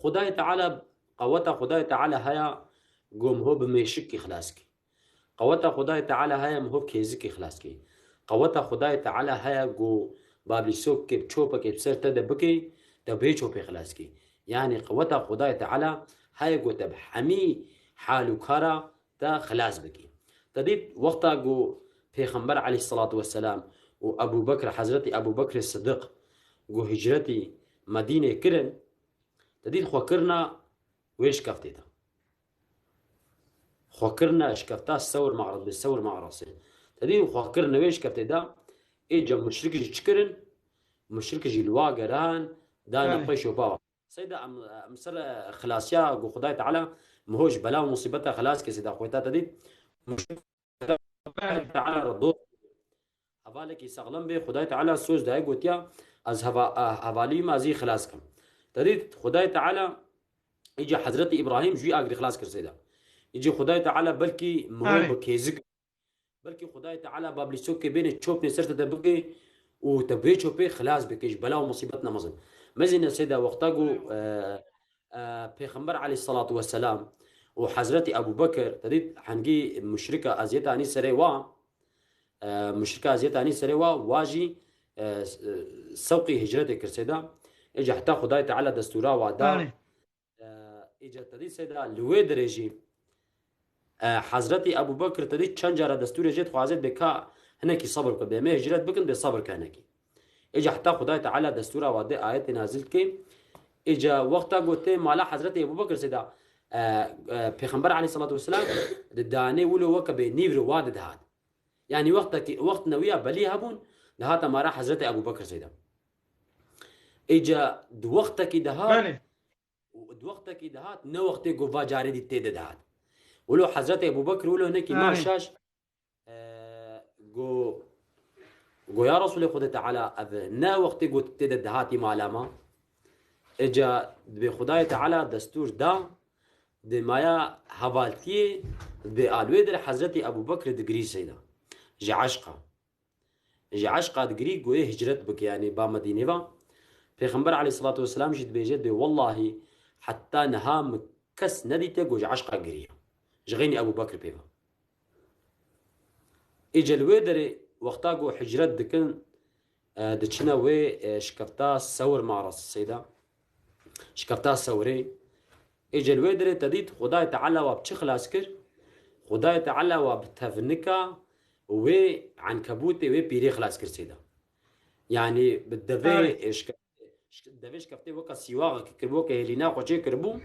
Xudayê Teala, qeweta Xudayê Teala heye, got miho bi mêşikî xilas kî. Qeweta Xudayê Teala heye, miho bi kêzikê xilas kê. Qeweta Xudayê Teala heye, got bablîsokê bi çopekê bi ser te de bikê, te bê çopê xilas kê. Yanî qeweta Xudayê Teala heye, got te bi hemî hal û kara te xilas bikê. Te dît wexta got Pêxember aleyhisselatu vesselam û Ebû Bekr, Hezretî Ebû Bekrê Sidiq, got hicretî Medînê kirin, te dît xwe kirina wê şikeftê de. Xwe kirine şikefta Sewr Ma'ras, bi Sewr Ma'rasê. Te dî xwe kirine wê şikeftê de, ê cem muşrik jî çi kirin? Muşrik jî li wa geran, dane Belê. xwe şopa wa. Seyda em, em ser, e, xilasiya ku Xudayê Teala miho ji bela û musîbeta xilas kir seyda xwe ta te dî. Muşrik Belê. Teala re dost. Hevalekî saxlem bê, Xudayê Teala soz daye gotiya, ez heva-, e, hevalî me, ez î xilas kim. Te dît, Xudayê Teala îca Hezretî Îbrahîm ji wî agirî xilas kir seyda. Îca Xudayê Teala belkî miho Erê. bi kêzik, belkî Xudayê Teala bablîsokê bêne çopnê ser te de bike û te bê çopê xilas bike ji bela û musîbet ne mezin. Mezîne seyda wexta ku, e, e, Pêxember aleyhisselatu vesselam û Hezretî Ebû Bekir, te dît hengî muşrika eziyeta anî serê wa, e, muşrika eziyeta anî serê wa, wa jî, e, s-, e, sewqî hicretê kir seyda. Îca heta Xudayê Teala destûra wa da. Belê. E, îca te dî seyda li wê derê jî, e, Hezretî Ebû Bekir te dî çend cara destûrê jê dixwaze bê ka hinekî sebir bike, bê me hicret bikin, bê sebir ke hinekî. Îca heta Xudayê Teala destûra wa dê ayetê nazil dike. Îca wexta ku tê mala Hezretî Ebû Bekir seyda, e, e, Pêxember aleyhisselatu vesselam di danê wilo weke bê nîvri wa de dihat. Yanî wextekî, wext newiya belî hebûn, dihata mara Hezretî Ebû Bekir seyda. Îca di wextekî dihat, Belê. û di wextekî dihat, ne wextê ku va carê dî tê de dihat. Wilo Hezretî Ebû Bekir, wilo hinekî Belê. maşaş, e, go, go ya Resulê Xwedê Teala, ev ne wextê got tê de dihatî mala ma. Îca dibê Xudayê Teala destûr da, di maya hevaltiyê, dibê a li wê derê Hezretî Ebû Bekir digirî seyda. Ji eşqa. Ji eşqa digirî goyê hicret bike, yanî ba Medînê va. Pêxember aleyhisselatu vesselam jî dibêje, dibê, wellahî heta niha min kes nedîte ku ji eşqa giriya. Ji xeynî Ebû Bekir pê ve. Êce li wê derê wexta ku hicret dikin, e, diçine wê, e, şikefta Sewr Ma'ras seyda. Şikefta Sewrê. Êce li wê derê te dît Xwedayê Teala wa bi çi xilas kir? Xwedayê Teala wa bi tevnika wê enkebûtê wê pîrê xilas kir seyda. Yanî bi devê, Erê. e, şike-, Devê şikeftê weke sîwaxekê kiribû, weke hêlîna xwe çê kiribû.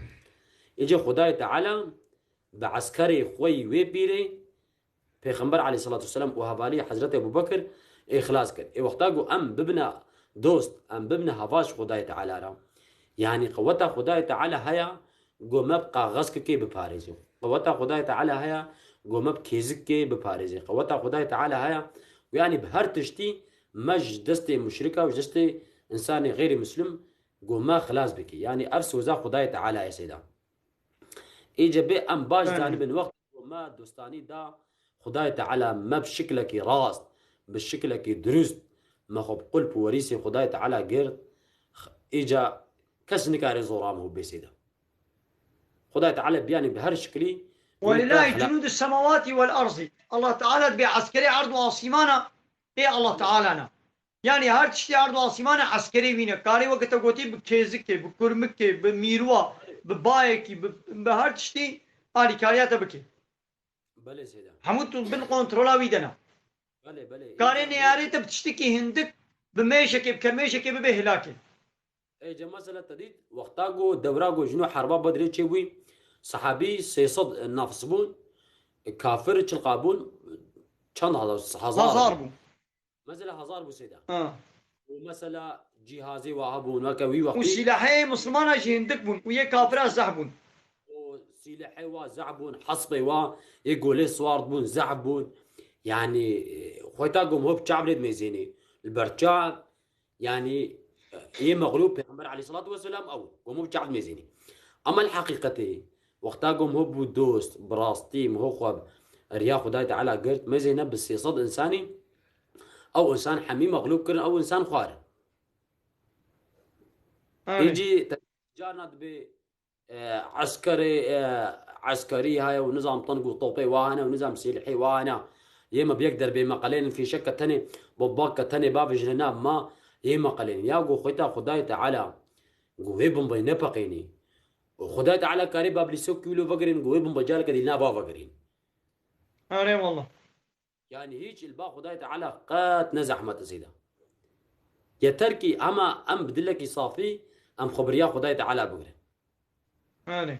Îcê Xwedayê Teala bi eskerê xwe yî wê pîrê Pêxember aleyhissalatu vesselam û hevalî Hezretê Ebû Bekir ê xilas kir. Ê wexta ku em bibine dost, em bibine heval ji Xwedayê Teala re, yanî qeweta Xwedayê Teala heye ku me bi qaxezkikê biparêzê. Qeweta Xwedayê Teala heye ku me bi kêzikê biparêzê. Qeweta Xwedayê Teala heye ku yanî bi her tiştî me ji destê muşrika û ji destê insanê xêrî muslim ku me xilas bike. Yanî ev soza Xwedayê Teala ye seyda. Îce bê em baş Amin. Zanibin wext ku me dostanî da Xwedayê Teala me bi şiklekî rast, bi şiklekî dirust, me xwe bi qulp û werîsê Xwedayê Teala girt. Îca kes nikare zora me hû bê seyda. Xwedayê Teala biyanî bi her şiklî Welilahî cunûdus semawatî wel arzî. Allah Teala dibê eskerê erd û asîmana ê Allah Teala ne. Yanî her tiştê erd û asîmana eskerê wî ne. Karê weke te gotî bi kêzikê, bi kurmikê, bi mîrwa, bi bayekî, bi, bi her tiştî alîkariya te bike. Belê seyda. Hemû tu bin kontrola wî de ne. Belê, belê. Karê neyarê te bi tiştikî hindik, bi mêşekê, bi kermêşekê bibe hilakê. Ê, ca mesela te dît, wexta ku dewra ku jino herba Bedrê çêbûyî, sehabî sê sed nefs bûn, kafir çilqa bûn, çend hezar, hezar Hezar bûn. Bû. Mesela hezar bû seyda. Ha. Û mesela cîhazê wa hebûn, weke wî Û wextî. Sîlehê Muslimana jî hindik bûn û yê kafira zehf bûn. Û sîlehê wa zehf bûn, hespê wa, yê golê siwar bûn, zehf bûn. Yanî, e, xweta ku hop çav lê dimêzênê. Li ber çav, Yanî, yê mexlûb Pêxember aleyhissalatu vesselam ew, ku hûn bi çav mêzênî. Ama li heqîqetê, wexta ku hûn bû dost, bi rastî, hûn xwe riya Xwedayê Teala girt, mêzêne bi sê sed însanî, ew însan hemî mexlûb kirin, ew însan xwarin. Amin. Îcî te carna dibê e, eskerê, e, eskerî heye û nizam tank û topê wa hene û nizam sîlhê wa hene. Yê me bi yek derbê me qelênin fîşek ke tenê, bombak ke tenê bavêjine nav ma, yê me qelênin. Ya go xweta Xwedayê Teala, go wê bombeyê nepeqênî. Û Xwedayê Teala karê bablîsok wilo vegirin, go wê bombe careke dî nav va vegirin. Erê wallah. Yanî hîç li ba Xwedayê Teala qet ne zehmet e zêde. Yeter kî hema em bi dilekî safî em xwe bi riya Xwedayê Teala bigirin. Erê.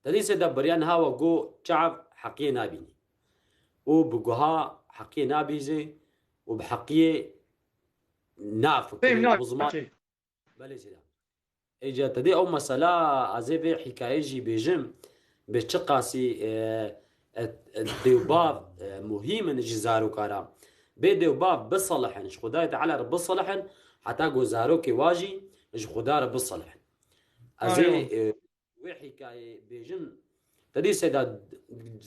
Te dî sêde biriya niha we got çav heqiyê nabînî. Û bi guha heqiyê nabîzê û bi heqiyê nafikirê Fêm û bi ziman nakê. Belê zêde. Êca te dê ew mesela, ez ê vê hîkayê jî bêjim, bi çi qasî, e, e, e, dêwbav, e, muhîm in ji zaroka re. Bê dêwbav bisilihin, ji Xwedayê Teala re bisilihin, heta ku zarokê wa jî ji Xweda re bisilihin. Ez ê, Ayo. e, wê hîkayê bêjim, Te dî sêda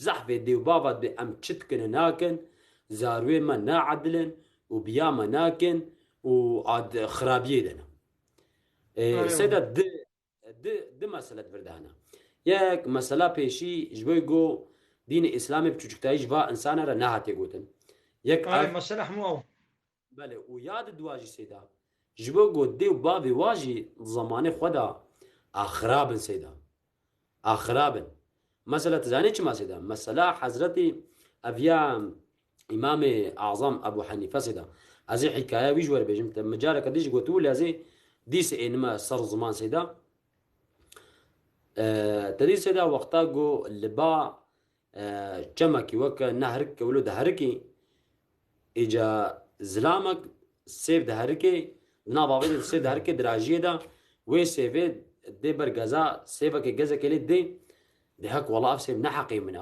zehfê dêwbava dibê em çi dikin û nakin, zarwê me naedil in û biya me nakin û ad xirabiyê de ne. Ê, Ayo. Sêda di, di, di mesele di vir de hene. Yek mesela pêşî ji bo ku dînê Îslamê bi çûçiktayî ji va insana re nehatiye gotin. Yek Ayo, ev mesela hemû ew. Belê, û ya di dua jî sêda. Ji bo ku dê û bavê wa jî di zemanê xwe de a xirab in sêda. A xirab in. Mesela, tu zanî çima sêda? Mesela Hezretî eviya Îmamê Azam Ebu Henîfe sêda. Ez ê hîkaye wî ji we re bêjim. Te min careke dî jî gotibû, lê ez ê dîs ênime ser ziman sêda. E, te dî sêda wexta ku li ba e, çemekî weke nehrikeke wilo diherikî, îca zilamek sêv diherikê, di nav avê de sêv diherikê dirajiyê de, wê sêvê dê ber geza, sêvekê gezekê lê dê, dê hek wela ev sêv ne heqê min e.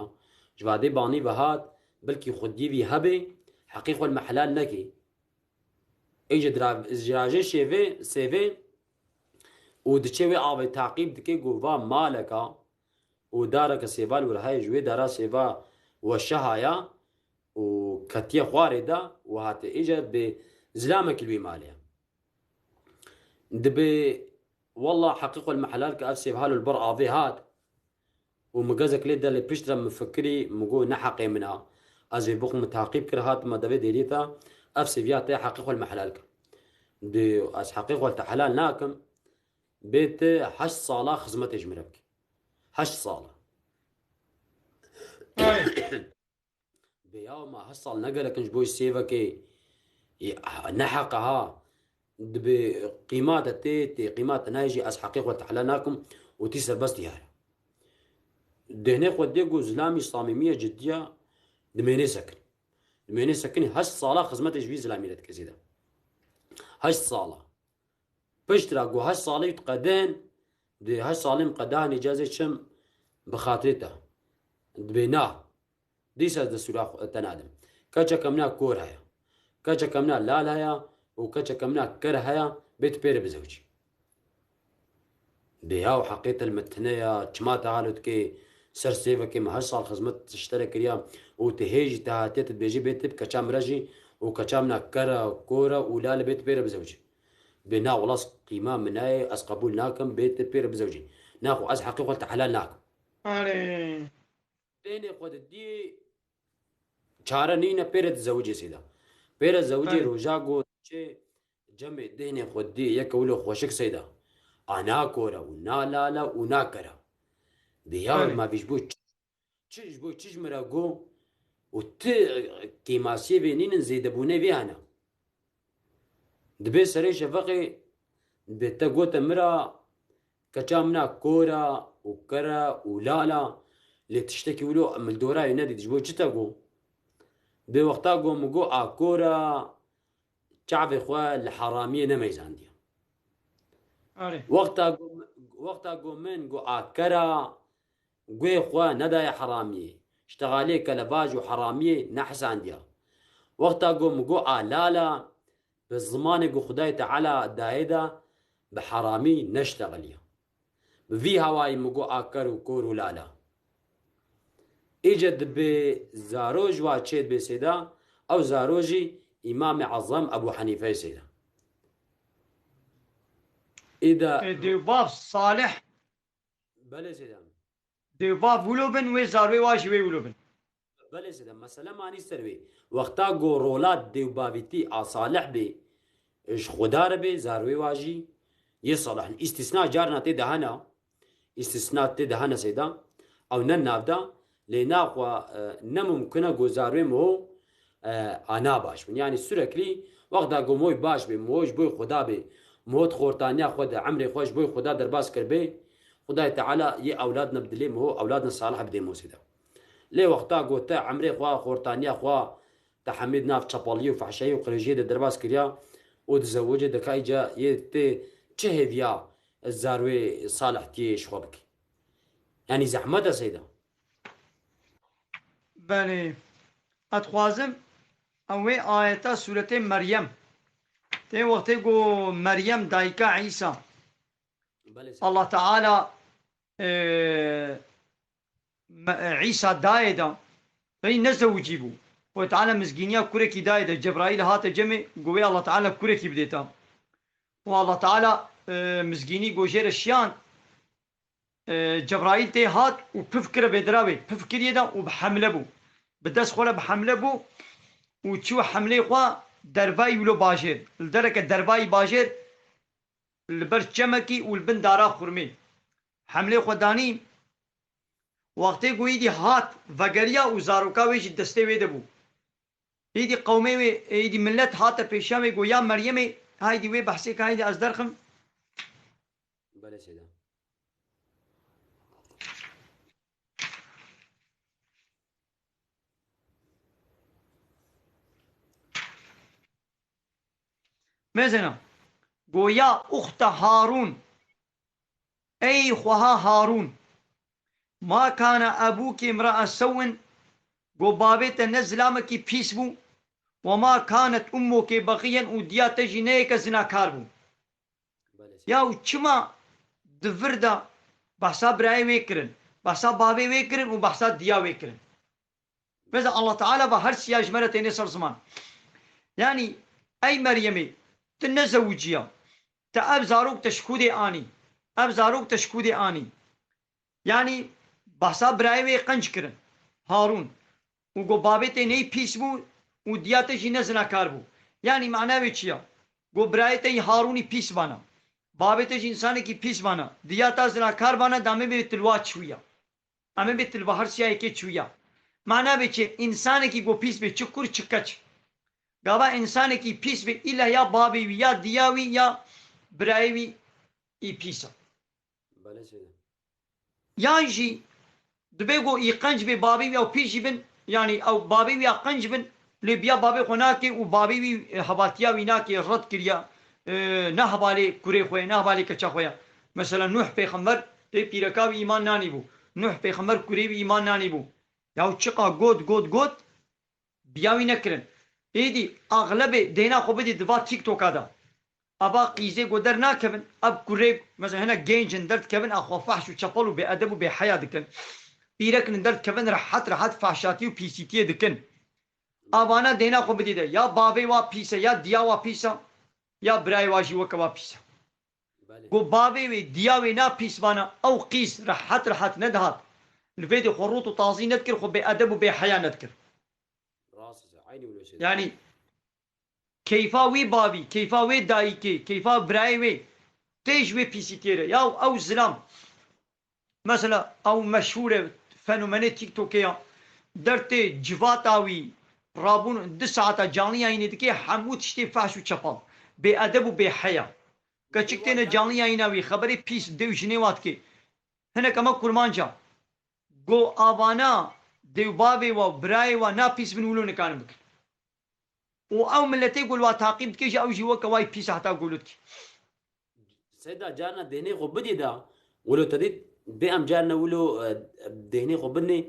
Ji vadê banî ve hat, belkî xwediyê vî hebê, heqê xwe li me helal nekê. Êca dira-, dirajê şêvê, sêvê û diçe wê avê taqîb dike ku va maleka û dareke sêva li wir heye, ji wê dara sêva weşehaya û ketiye xwarê de û hate êca dibê zilamekî li wê malê ye. Dibê, wela heqê xwe li me helal ke ev sêv halo li ber avê hat û min gezek lê de lê pişt re min fikirî, min got ne heqê min a. Ez vê bixwim min taqîb kir, hatime devê dêriyê te, ev sêviya te heqê xwe li me helal ke. Dibê ez heqê xwe li te helal nakim, bê tu heşt sala xizmetê ji min re bikî. Heşt sal. Ay. Bê ya ma heşt sal ne gelek in ji bo sêvekê, e, ne heq e ha. dibê qîma te tê, tê qîma te nayê jî ez heqê xwe tehlal nakim û tî serbest diyar e. Dehnê xwe dê ku zilamî samîmî ye, cidî ye, dimênê sekinî. Dimênê sekinî heşt sala xizmetê ji vî zilamî re dike zêde. Heşt sala. Pişt ra ku heşt salî diqedin, di heşt salî miqedanê cezê çim bi xatirê te. Dibê na. Dîsa ez destûra xwe te nadim. Keçeke min a kor heye. Keçeke min a lal heye û keçeke min a ker heye, bê tu pê re bizewicî. Dê yaw heqê te li me tune ya, çima te halo dikê, ser sêvekê me heşt sal xizmet ji te re kiriya û tu hê jî te hatiye tu dibêjî bê tu bi keça min re jî û keça min a ker e, kor e û lal e, bê tu pê re bizewicî. Bê na wela qîma min nayê, ez qebûl nakim, bê tu pê re bizewicî. Naxwe ez heqê xwe te helal nakim. Erê. Deynê xwe didî, çare nîne pê re dizewicê sêda. Pê re zewicê Erê. roja got çê cemê deynê xwe didî yeke wilo xweşik sêda. A na kore û na lale û na kere. Dê yaw Erê. ma vî ji bo çi, çi ji bo çi ji min re go û ti kêmasiyê vê nînin zêdebûnê vê hene. Dibê serê şefeqê dibê te gote min ra keça min a kor a û ker a û lal a, lê tiştekî wilo min li dorayê nedît, ji bo çi te got? Dibê wexta got min got a kor a, çavê xwe li heramiyê nemeyzandiye. Erê. Wexta got, wexta got min got a ker a, guhê xwe nedaye heramiyê, ştexalê kelebaş û heramiyê nehisandiya. Wexta ku min got a lala, bi zimanê ku Xwedayê Teala dayê de, bi heramî neştexiliya. Bi vî hawayî min got a ker û kor û lala. Îce dibê zaro ji wa çê dibê sêda, ew zaro jî Îmamê Ezem Ebû Henîfeyê sêda. Îda Ê, dêvbav Salih. Belê sêda. Dê va wilo bin, wê zarwê wa jî wê wilo bin. Belê sêde, mesele manî ser wê. Wexta ku rola dêwbavîtî a salih bê, ji Xweda re bê, zarwê wa jî yê salih. Îstîsna carna tê de hene. Îstîsna tê de hene sêda. Ew ne nav de, lê naxwe, e, ne mumkin e ku zarwê miho, e, a na baş bin. Yanî sürekli wexta ku moy baş bê, moy ji boy Xweda bê, moy xortaniya xwe de, emrê xwe ji boy Xweda derbas kir bê, Xwedayê Teala yê ewlad ne bi dilê miho, ewlad ne salih bidê mosê de. Lê wexta ku te emrê xwe, xortaniya xwe, te hemî di nav çapaliyê û fehşayî û qirêjiyê de derbas kiriya û dizewicê de ka îca yê tê çi hêviya zarwê salihtiyê ji xwe bikî? Yanî zehmet e seyda. Belê. Ez dixwazim ew wê ayeta sûretê Meryem. Tê wextê ku Meryem dayika Îsa, Belê seyda. Allah Teala, e, Me-, e, Îsa dayê de, pey nezewicî bû. Xwedê Teala mizgîniya kurekî dayê de. Cebraîl hate cemê, got wê Allah Teala kurekî bidê te. Û Allah Teala, e, mizgînî got jê re şiyan, e, Cebraîl tê hat û pif kire vê dira wê. Pif kiriye de û bi hemle bû. Bi dest xwe re bi hemle bû û çû hemlê xwe dervayî wilo bajêr. Li dereke dervayî bajêr, li ber çemekî û li bin dara xurmê. Hemlê xwe danî, wextê ku êdî hat vegeriya û zaroka wê jî destê wê de bû. Êdî qewmê wê, êdî millet hate pêşiya wê, got, "Ya Meryemê, haydî wê behsê ke haydî ez derxim." Belê seyda. Mêzena, got, "Ya uxte Harûn, ey xweha Harûn, ma kana ebûki imra'a sewin, got, babê te ne zilamekî pîs bû, we ma kanet ummuki bexiyen û diya te jî ne yeke zinakar bû." Belê seyda. Ya û çima di vir de behsa birayê wê kirin, behsa bavê wê kirin û behsa diya wê kirin? Vêze Allah Teala va her siya ji me re têne ser ziman. Yanî, ey Meryemê, tu nezewiciya. Te ev zarok te ji ku dê anî? Ev zarok te ji ku dê anî? Yanî, behsa birayê wê qenc kirin, Harûn. Û got, "Babê te ney pîs bû û diya te jî ne zinakar bû." Yanî, mana wê çi ya? Got, "Birayê te yî Harûnî pîs vana. Babê te jî însanekî pîs vana. Diya te zinakar vana, da me bê tu li wa çûya." Em ê bê tu li va her siya yekê çûya. Mana bê çi? Însanekî ku pîs bê, çi kur, çi keç. Gava insanekî pîs bê, îlla ya bavê wî, ya diya wî, ya birayê wî î pîs e. Belê seyda. Yan jî dibe ku î qenc bê bavê wî ew pîs jî bin, yanî ew bavê wî ya qenc bin, lê biya bavê xwe nake û bavê wî, e, hevatiya wî nake, red kiriya, e, ne hevalê kurê xwe, ne hevalê keça xwe ya. Mesela Nuh pêxember, tê pîreka wî îman nanî bû. Nuh pêxember kurê wî îman nanî bû. Yaw çiqa got, got, got, biya wî nekirin. Êdî axlebê dêna xwe bidî di va TikToka de. Ava qîzê ku dernakevin, ev kurê, mesela hinek genc in derdikevin, a xwe fehş û çepel û bêedeb û bêheya dikin. Pîrek in derdikevin, rehet rehet fehşatî û pîsîtiyê dikin. Avana dêna xwe bidî de, ya bavê wa pîs e, ya diya wa pîs e, ya birayê wa jî weke wa pîs e. Belê. Ku bavê wê, diya wê na pîs vana, ew qîz rehet rehet nedihat. Li vê de xwe rût û tazî nedikir, xwe bêedeb û bêheya nedikir. Rast e, eynî wilo seyda. Yanî keyfa wî bavî, keyfa wê dayikê, keyfa birayê wê tê ji wê pîsîtiyê re. Ya ew zilam. Mesela ew meşhûr e, fenomenê TikTokê ya. Dertê civata wî rabûn du saeta canlı yayınê dike, hemû tiştê fehş û çepal. Bêedeb û bêheya. Keçik têne canlı yayına wî, xeberê pîs dê û jinê wa dike. Hinek ema kurmanca. Go avana dê û bavê wa, birayê wa na pîs bin wilo nikarin bikin. Û ew miletê ku li wa taqîb dike jî, ew jî weke wa yî pîs e heta ku li dikî. Seyda, carna dehnê xwe bidî da, wilo te dît, bê em carna wilo, e, dehnê xwe bidinê,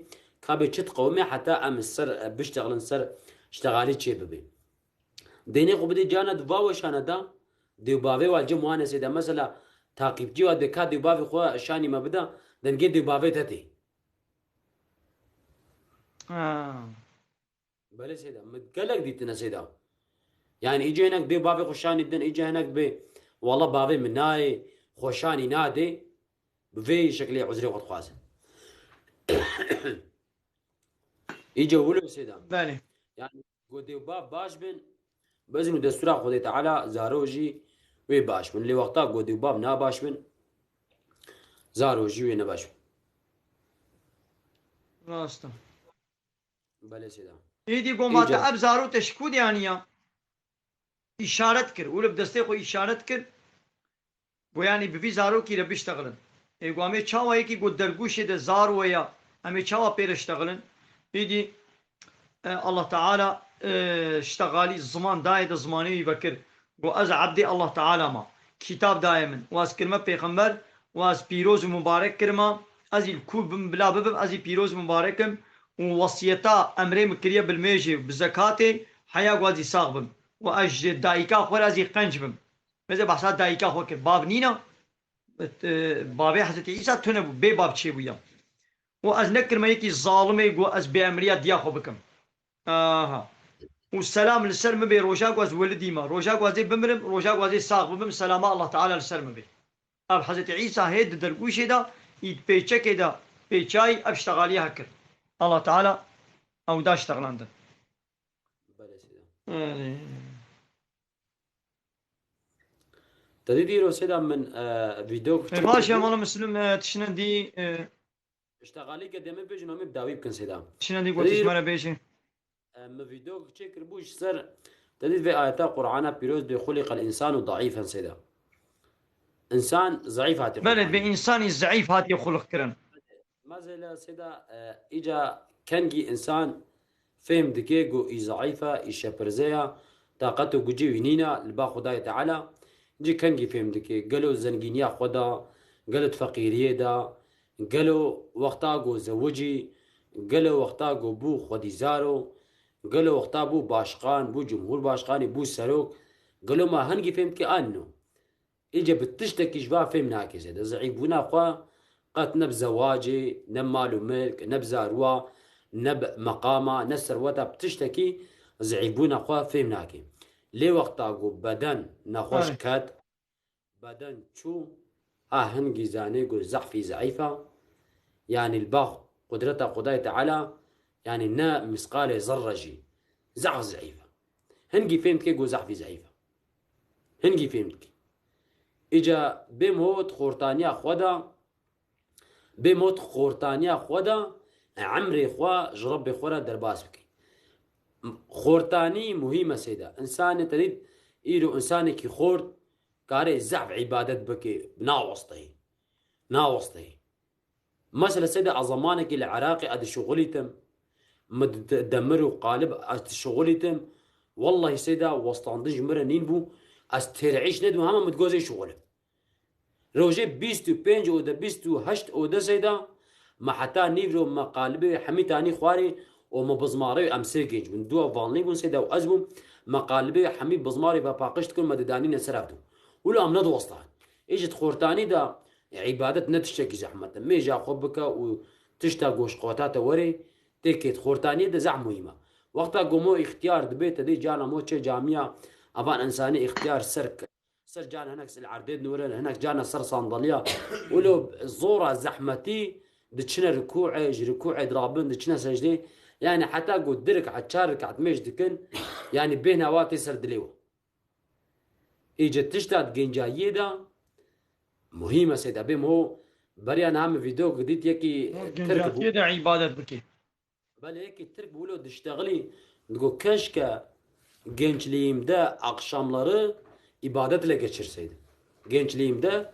ka bê çi diqewime heta em ser, e, biştexilin ser ştexalî çê bibe. Dehnê xwe bidî carna di va weşana da, dê û bavê wa cim wane seyda. Mesela taqîbçî wa dê ka dê û bavê xwe şanî me bida, dengê dê û bavê te tê. Ha. Belê seyda, min gelek dîtine seyda. Yani îca hinek bê bavê xwe şanî din, îca hinek bê, wala bavê min nayê, xwe şanî nadê, bi vê şeklê uzrê xwe dixwazin. Îca wilo seyda. Belê. Yani go dê û bav baş bin, bezin û destûra Xwedê Teala zaro jî wê baş bin. Lê wexta go dê û bav nabaş bin, zaro jî wê nebaş bin. Rast e. Belê seyda. Êdî go ma te Îca. Ev zaro te ji ku de aniya? Îşaret kir. Wilo bi destê xwe îşaret kir. Go yanî bi vî zarokî re biştexilin. Ê go em ê çawa yekî go dergûşê de zaro ye, em ê çawa pê re ştexilin? Êdî, e, Allah Teala, e, ştexalî ziman dayê de zimanê wî vekir. Go ez ebdê Allah Teala ma. Kitab daye min. Û ez kirime pêxember. Û ez pîroz û mubarek kirima. Ez î li ku bim bila bibim, ez î pîroz û mubarek im. Û wesiyeta emrê min kiriye bilmêjê û bi zekatê, heya go ez î sax bim. Û ez ji dayika xwe re ez î qenc bim. Mêze behsa dayika xwe kir. Bav nîna. E, bavê Hezretî Îsa tune bû. Bê bav çêbûya. Û ez nekirime yekî zalimê ku ez bêemriya diya xwe bikim. Aha. Û selam li ser min bê roja ku ez welidî me. Roja ku ez ê bimirim, roja ku ez ê sax bibim, selama Allah Teala li ser min bê. Ev Hezretî Îsa hê di dergûşê de, î di pêçekê de, pêçayî ev ştexaliyê hekir. Allah Teala ew da ştexlandin. Belê seyda. Erê. Te dî dîro seyda min, e, vîdeo E, baş ya mala Müslüm, e, tiştine dî, e, Ştexalî ke demê bêjin, em ê bi dawî bikin seyda. Tiştine dî Te dî gotiş me re bêjin. E, min vîdeo çêkiribû ji ser, te dî vê ayeta Qur'ana pîroz dê xuliqel însanu daîfen seyda. Însan zeîf hatiye Belê, xuliqan. Bi însanî zeîf hatiye xuliq kirin. Mazêle seyda, e, îca kengî însan fêm dike ku î zeîf e, î şepirze ya, taqet û gucê wî nîne li ba Xwedayê Teala, cî kengî fêm dike, gelo zengîniya xwe da, gelo di feqîriyê da, gelo wexta ku zewicî, gelo wexta ku bû xwedîzaro, gelo wexta bû başqan, bû cumhurbaşqanî, bû serok, gelo ma hingî fêm dike an no? Îca bi tiştekî ji va fêm nake zêde. Zeîfbûna xwe qet ne bi zewacê, ne bi mal û milk, ne bi zarwa, ne bi meqama, ne serweta, bi tiştekî zeîfbûna xwe fêm nake. Lê wexta ku beden nexweş Ay. ket, beden çû, ha hingî zanê ku zehfî zeîf e, yanî li ba qudreta Xwedayê Teala, yanî ne misqalê zerre jî, zehf zeîf e. Hingî fêm dike ku zehfî zeîf e. Hingî fêm dike. Îca bê mot xortaniya xwe de, bê mot xortaniya xwe de, emrê xwe ji Rebbê xwe re derbas bike. Xortanî muhîm e seyda. Însanê te dît, îro însanekî xort kare zehf îbadet bike, nawesteyî. Nawesteyî. Mesela seyda, ez zemanekî li Iraqê ez dişuxulîtim, min di demir û qalib ez dişuxulîtim. Wellahî seyda, westandin ji min re nîn bû, ez têrîş nedim, hema min digozê şuxulim. Rojê bîst û pênc ode, bîst û heşt ode seyda, me heta nîvro me qalibê hemî tanî xwarê û me bizmarê û em sê genc bûn. Dua vanlî bûn seyda û ez bûm, me qalibê hemî bizmarê ve paqij dikir, me didanîne ser hevdû. Wilo em nediwestan. Ê ji xortanî de îbadet ne tiştekî zehmet e. Mêja xwe bike û tişta goşqota te were, tê kêt xortaniyê de zehf muhîm e. Wexta ku mo îxtiyar dibe, te dê cana mo çê camiya, evan însanê îxtiyar ser Ser can hinek li erdê dinûrin, hinek cana ser sandalya. Wilo zora zehmetî diçine rikûê, ji rikûê dirabin, diçine secdê. Yani heta ku du rekat, çar rekat mêj dikin, yani bêhna wa tê ser dilê wan. Îce tişta di gencayiyê de muhîm e seyda. Bêm ho beriya niha min vîdeo dît, yekî Tirk bû. Gencatiyê de îbadet bikê. Belê yekî Tirk bû, wilo diştexilî, digo, keşke gençliğimde akşamları ibadetle geçirseydim. Gençliğimde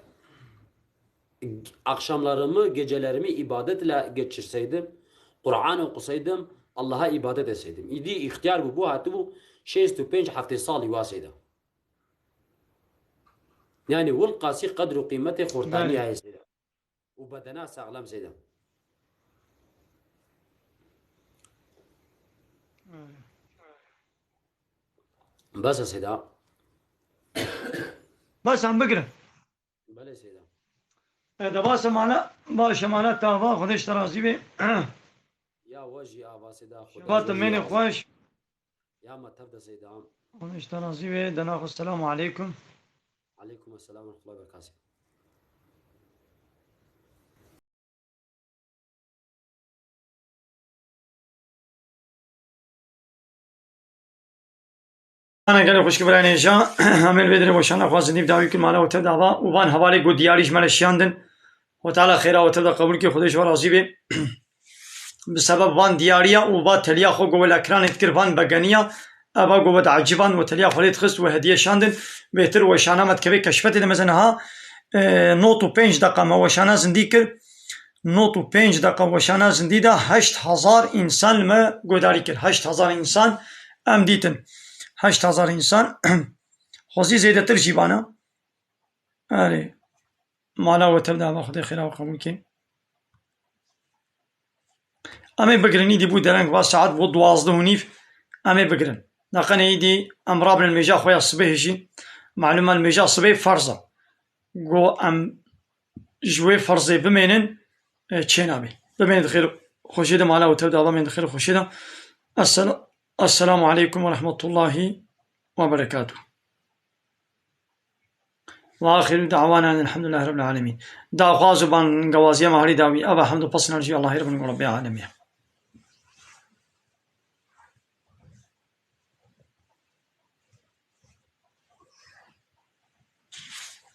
akşamlarımı, gecelerimi ibadetle geçirseydim, Kur'an okusaydım, Allah'a ibadet etseydim. Îdî îxtiyar bû, bû hatibû şêst û pênc heftê salî wa seyda. Yani wil qasî qedr û qîmetê xortanî Belê. heye seyda. û bedena saxlem seyda. Bes e seyda. Bes em bigirin. Belê seyda. E, de bas emana, baş emana tava, Xwedê ji te razî be. Ya we jî ava seyda, Xwedê Şebat ji we jî mênê razî. Xweş. Ya me tev de seyda. Xwedê ji te razî be, dena xwe, selamu aleykum. Aleykum selam ve rahmetullahi ve berekatuhu. Ana gelê xwişk birayên hêja, em ê li vê derê weşana xwe zindî bi dawî kir mala û tev dava û van hevalê ku diyarî ji me re şiyandin. Xwe Teala xêra û tev de qebûl kir, Xwedê ji we razî be. Bi sebeb van diyariya û va teliya xwe ku we li ekranê dikir, van begeniya, eva ku we dieciband, we teliya xwe lê dixist, we hediye şandin, bêhtir weşana me dikeve keşfetê de meze niha, e, nod û pênc deqa me weşana zindî kir. Nod û pênc deqa weşana zindî de heşt hezar însan li me guhdarî kir. Heşt hezar însan em dîtin. Heşt hezar însan. Xwezî zêdetir jî bana. Erê. Mala we tev de ava, Xwedê xêra we qebûl ke. Em ê bigirin, îdî bû dereng, va saet bû duwazdeh û nîv. Em ê bigirin. Naqenê îdî em rabin mêja xwe ya sibê jî. Malûm e, mêja sibê ferz e. Go em ji wê ferzê bimênin, e, çênabê. Bimênin di xêr û xweşê de, mala û tev de, bimênin di xêr û xweşê de. Essel-, Esselamu aleykum ve rahmetullahi ve berekatuhu. Ve axiru da'wana elhamdülillahi rabbil alemin. Daxwaz û bangewaziya me herî dawî, eva hemd û pesna ji Allahê Rabbin û Rabbê alemî.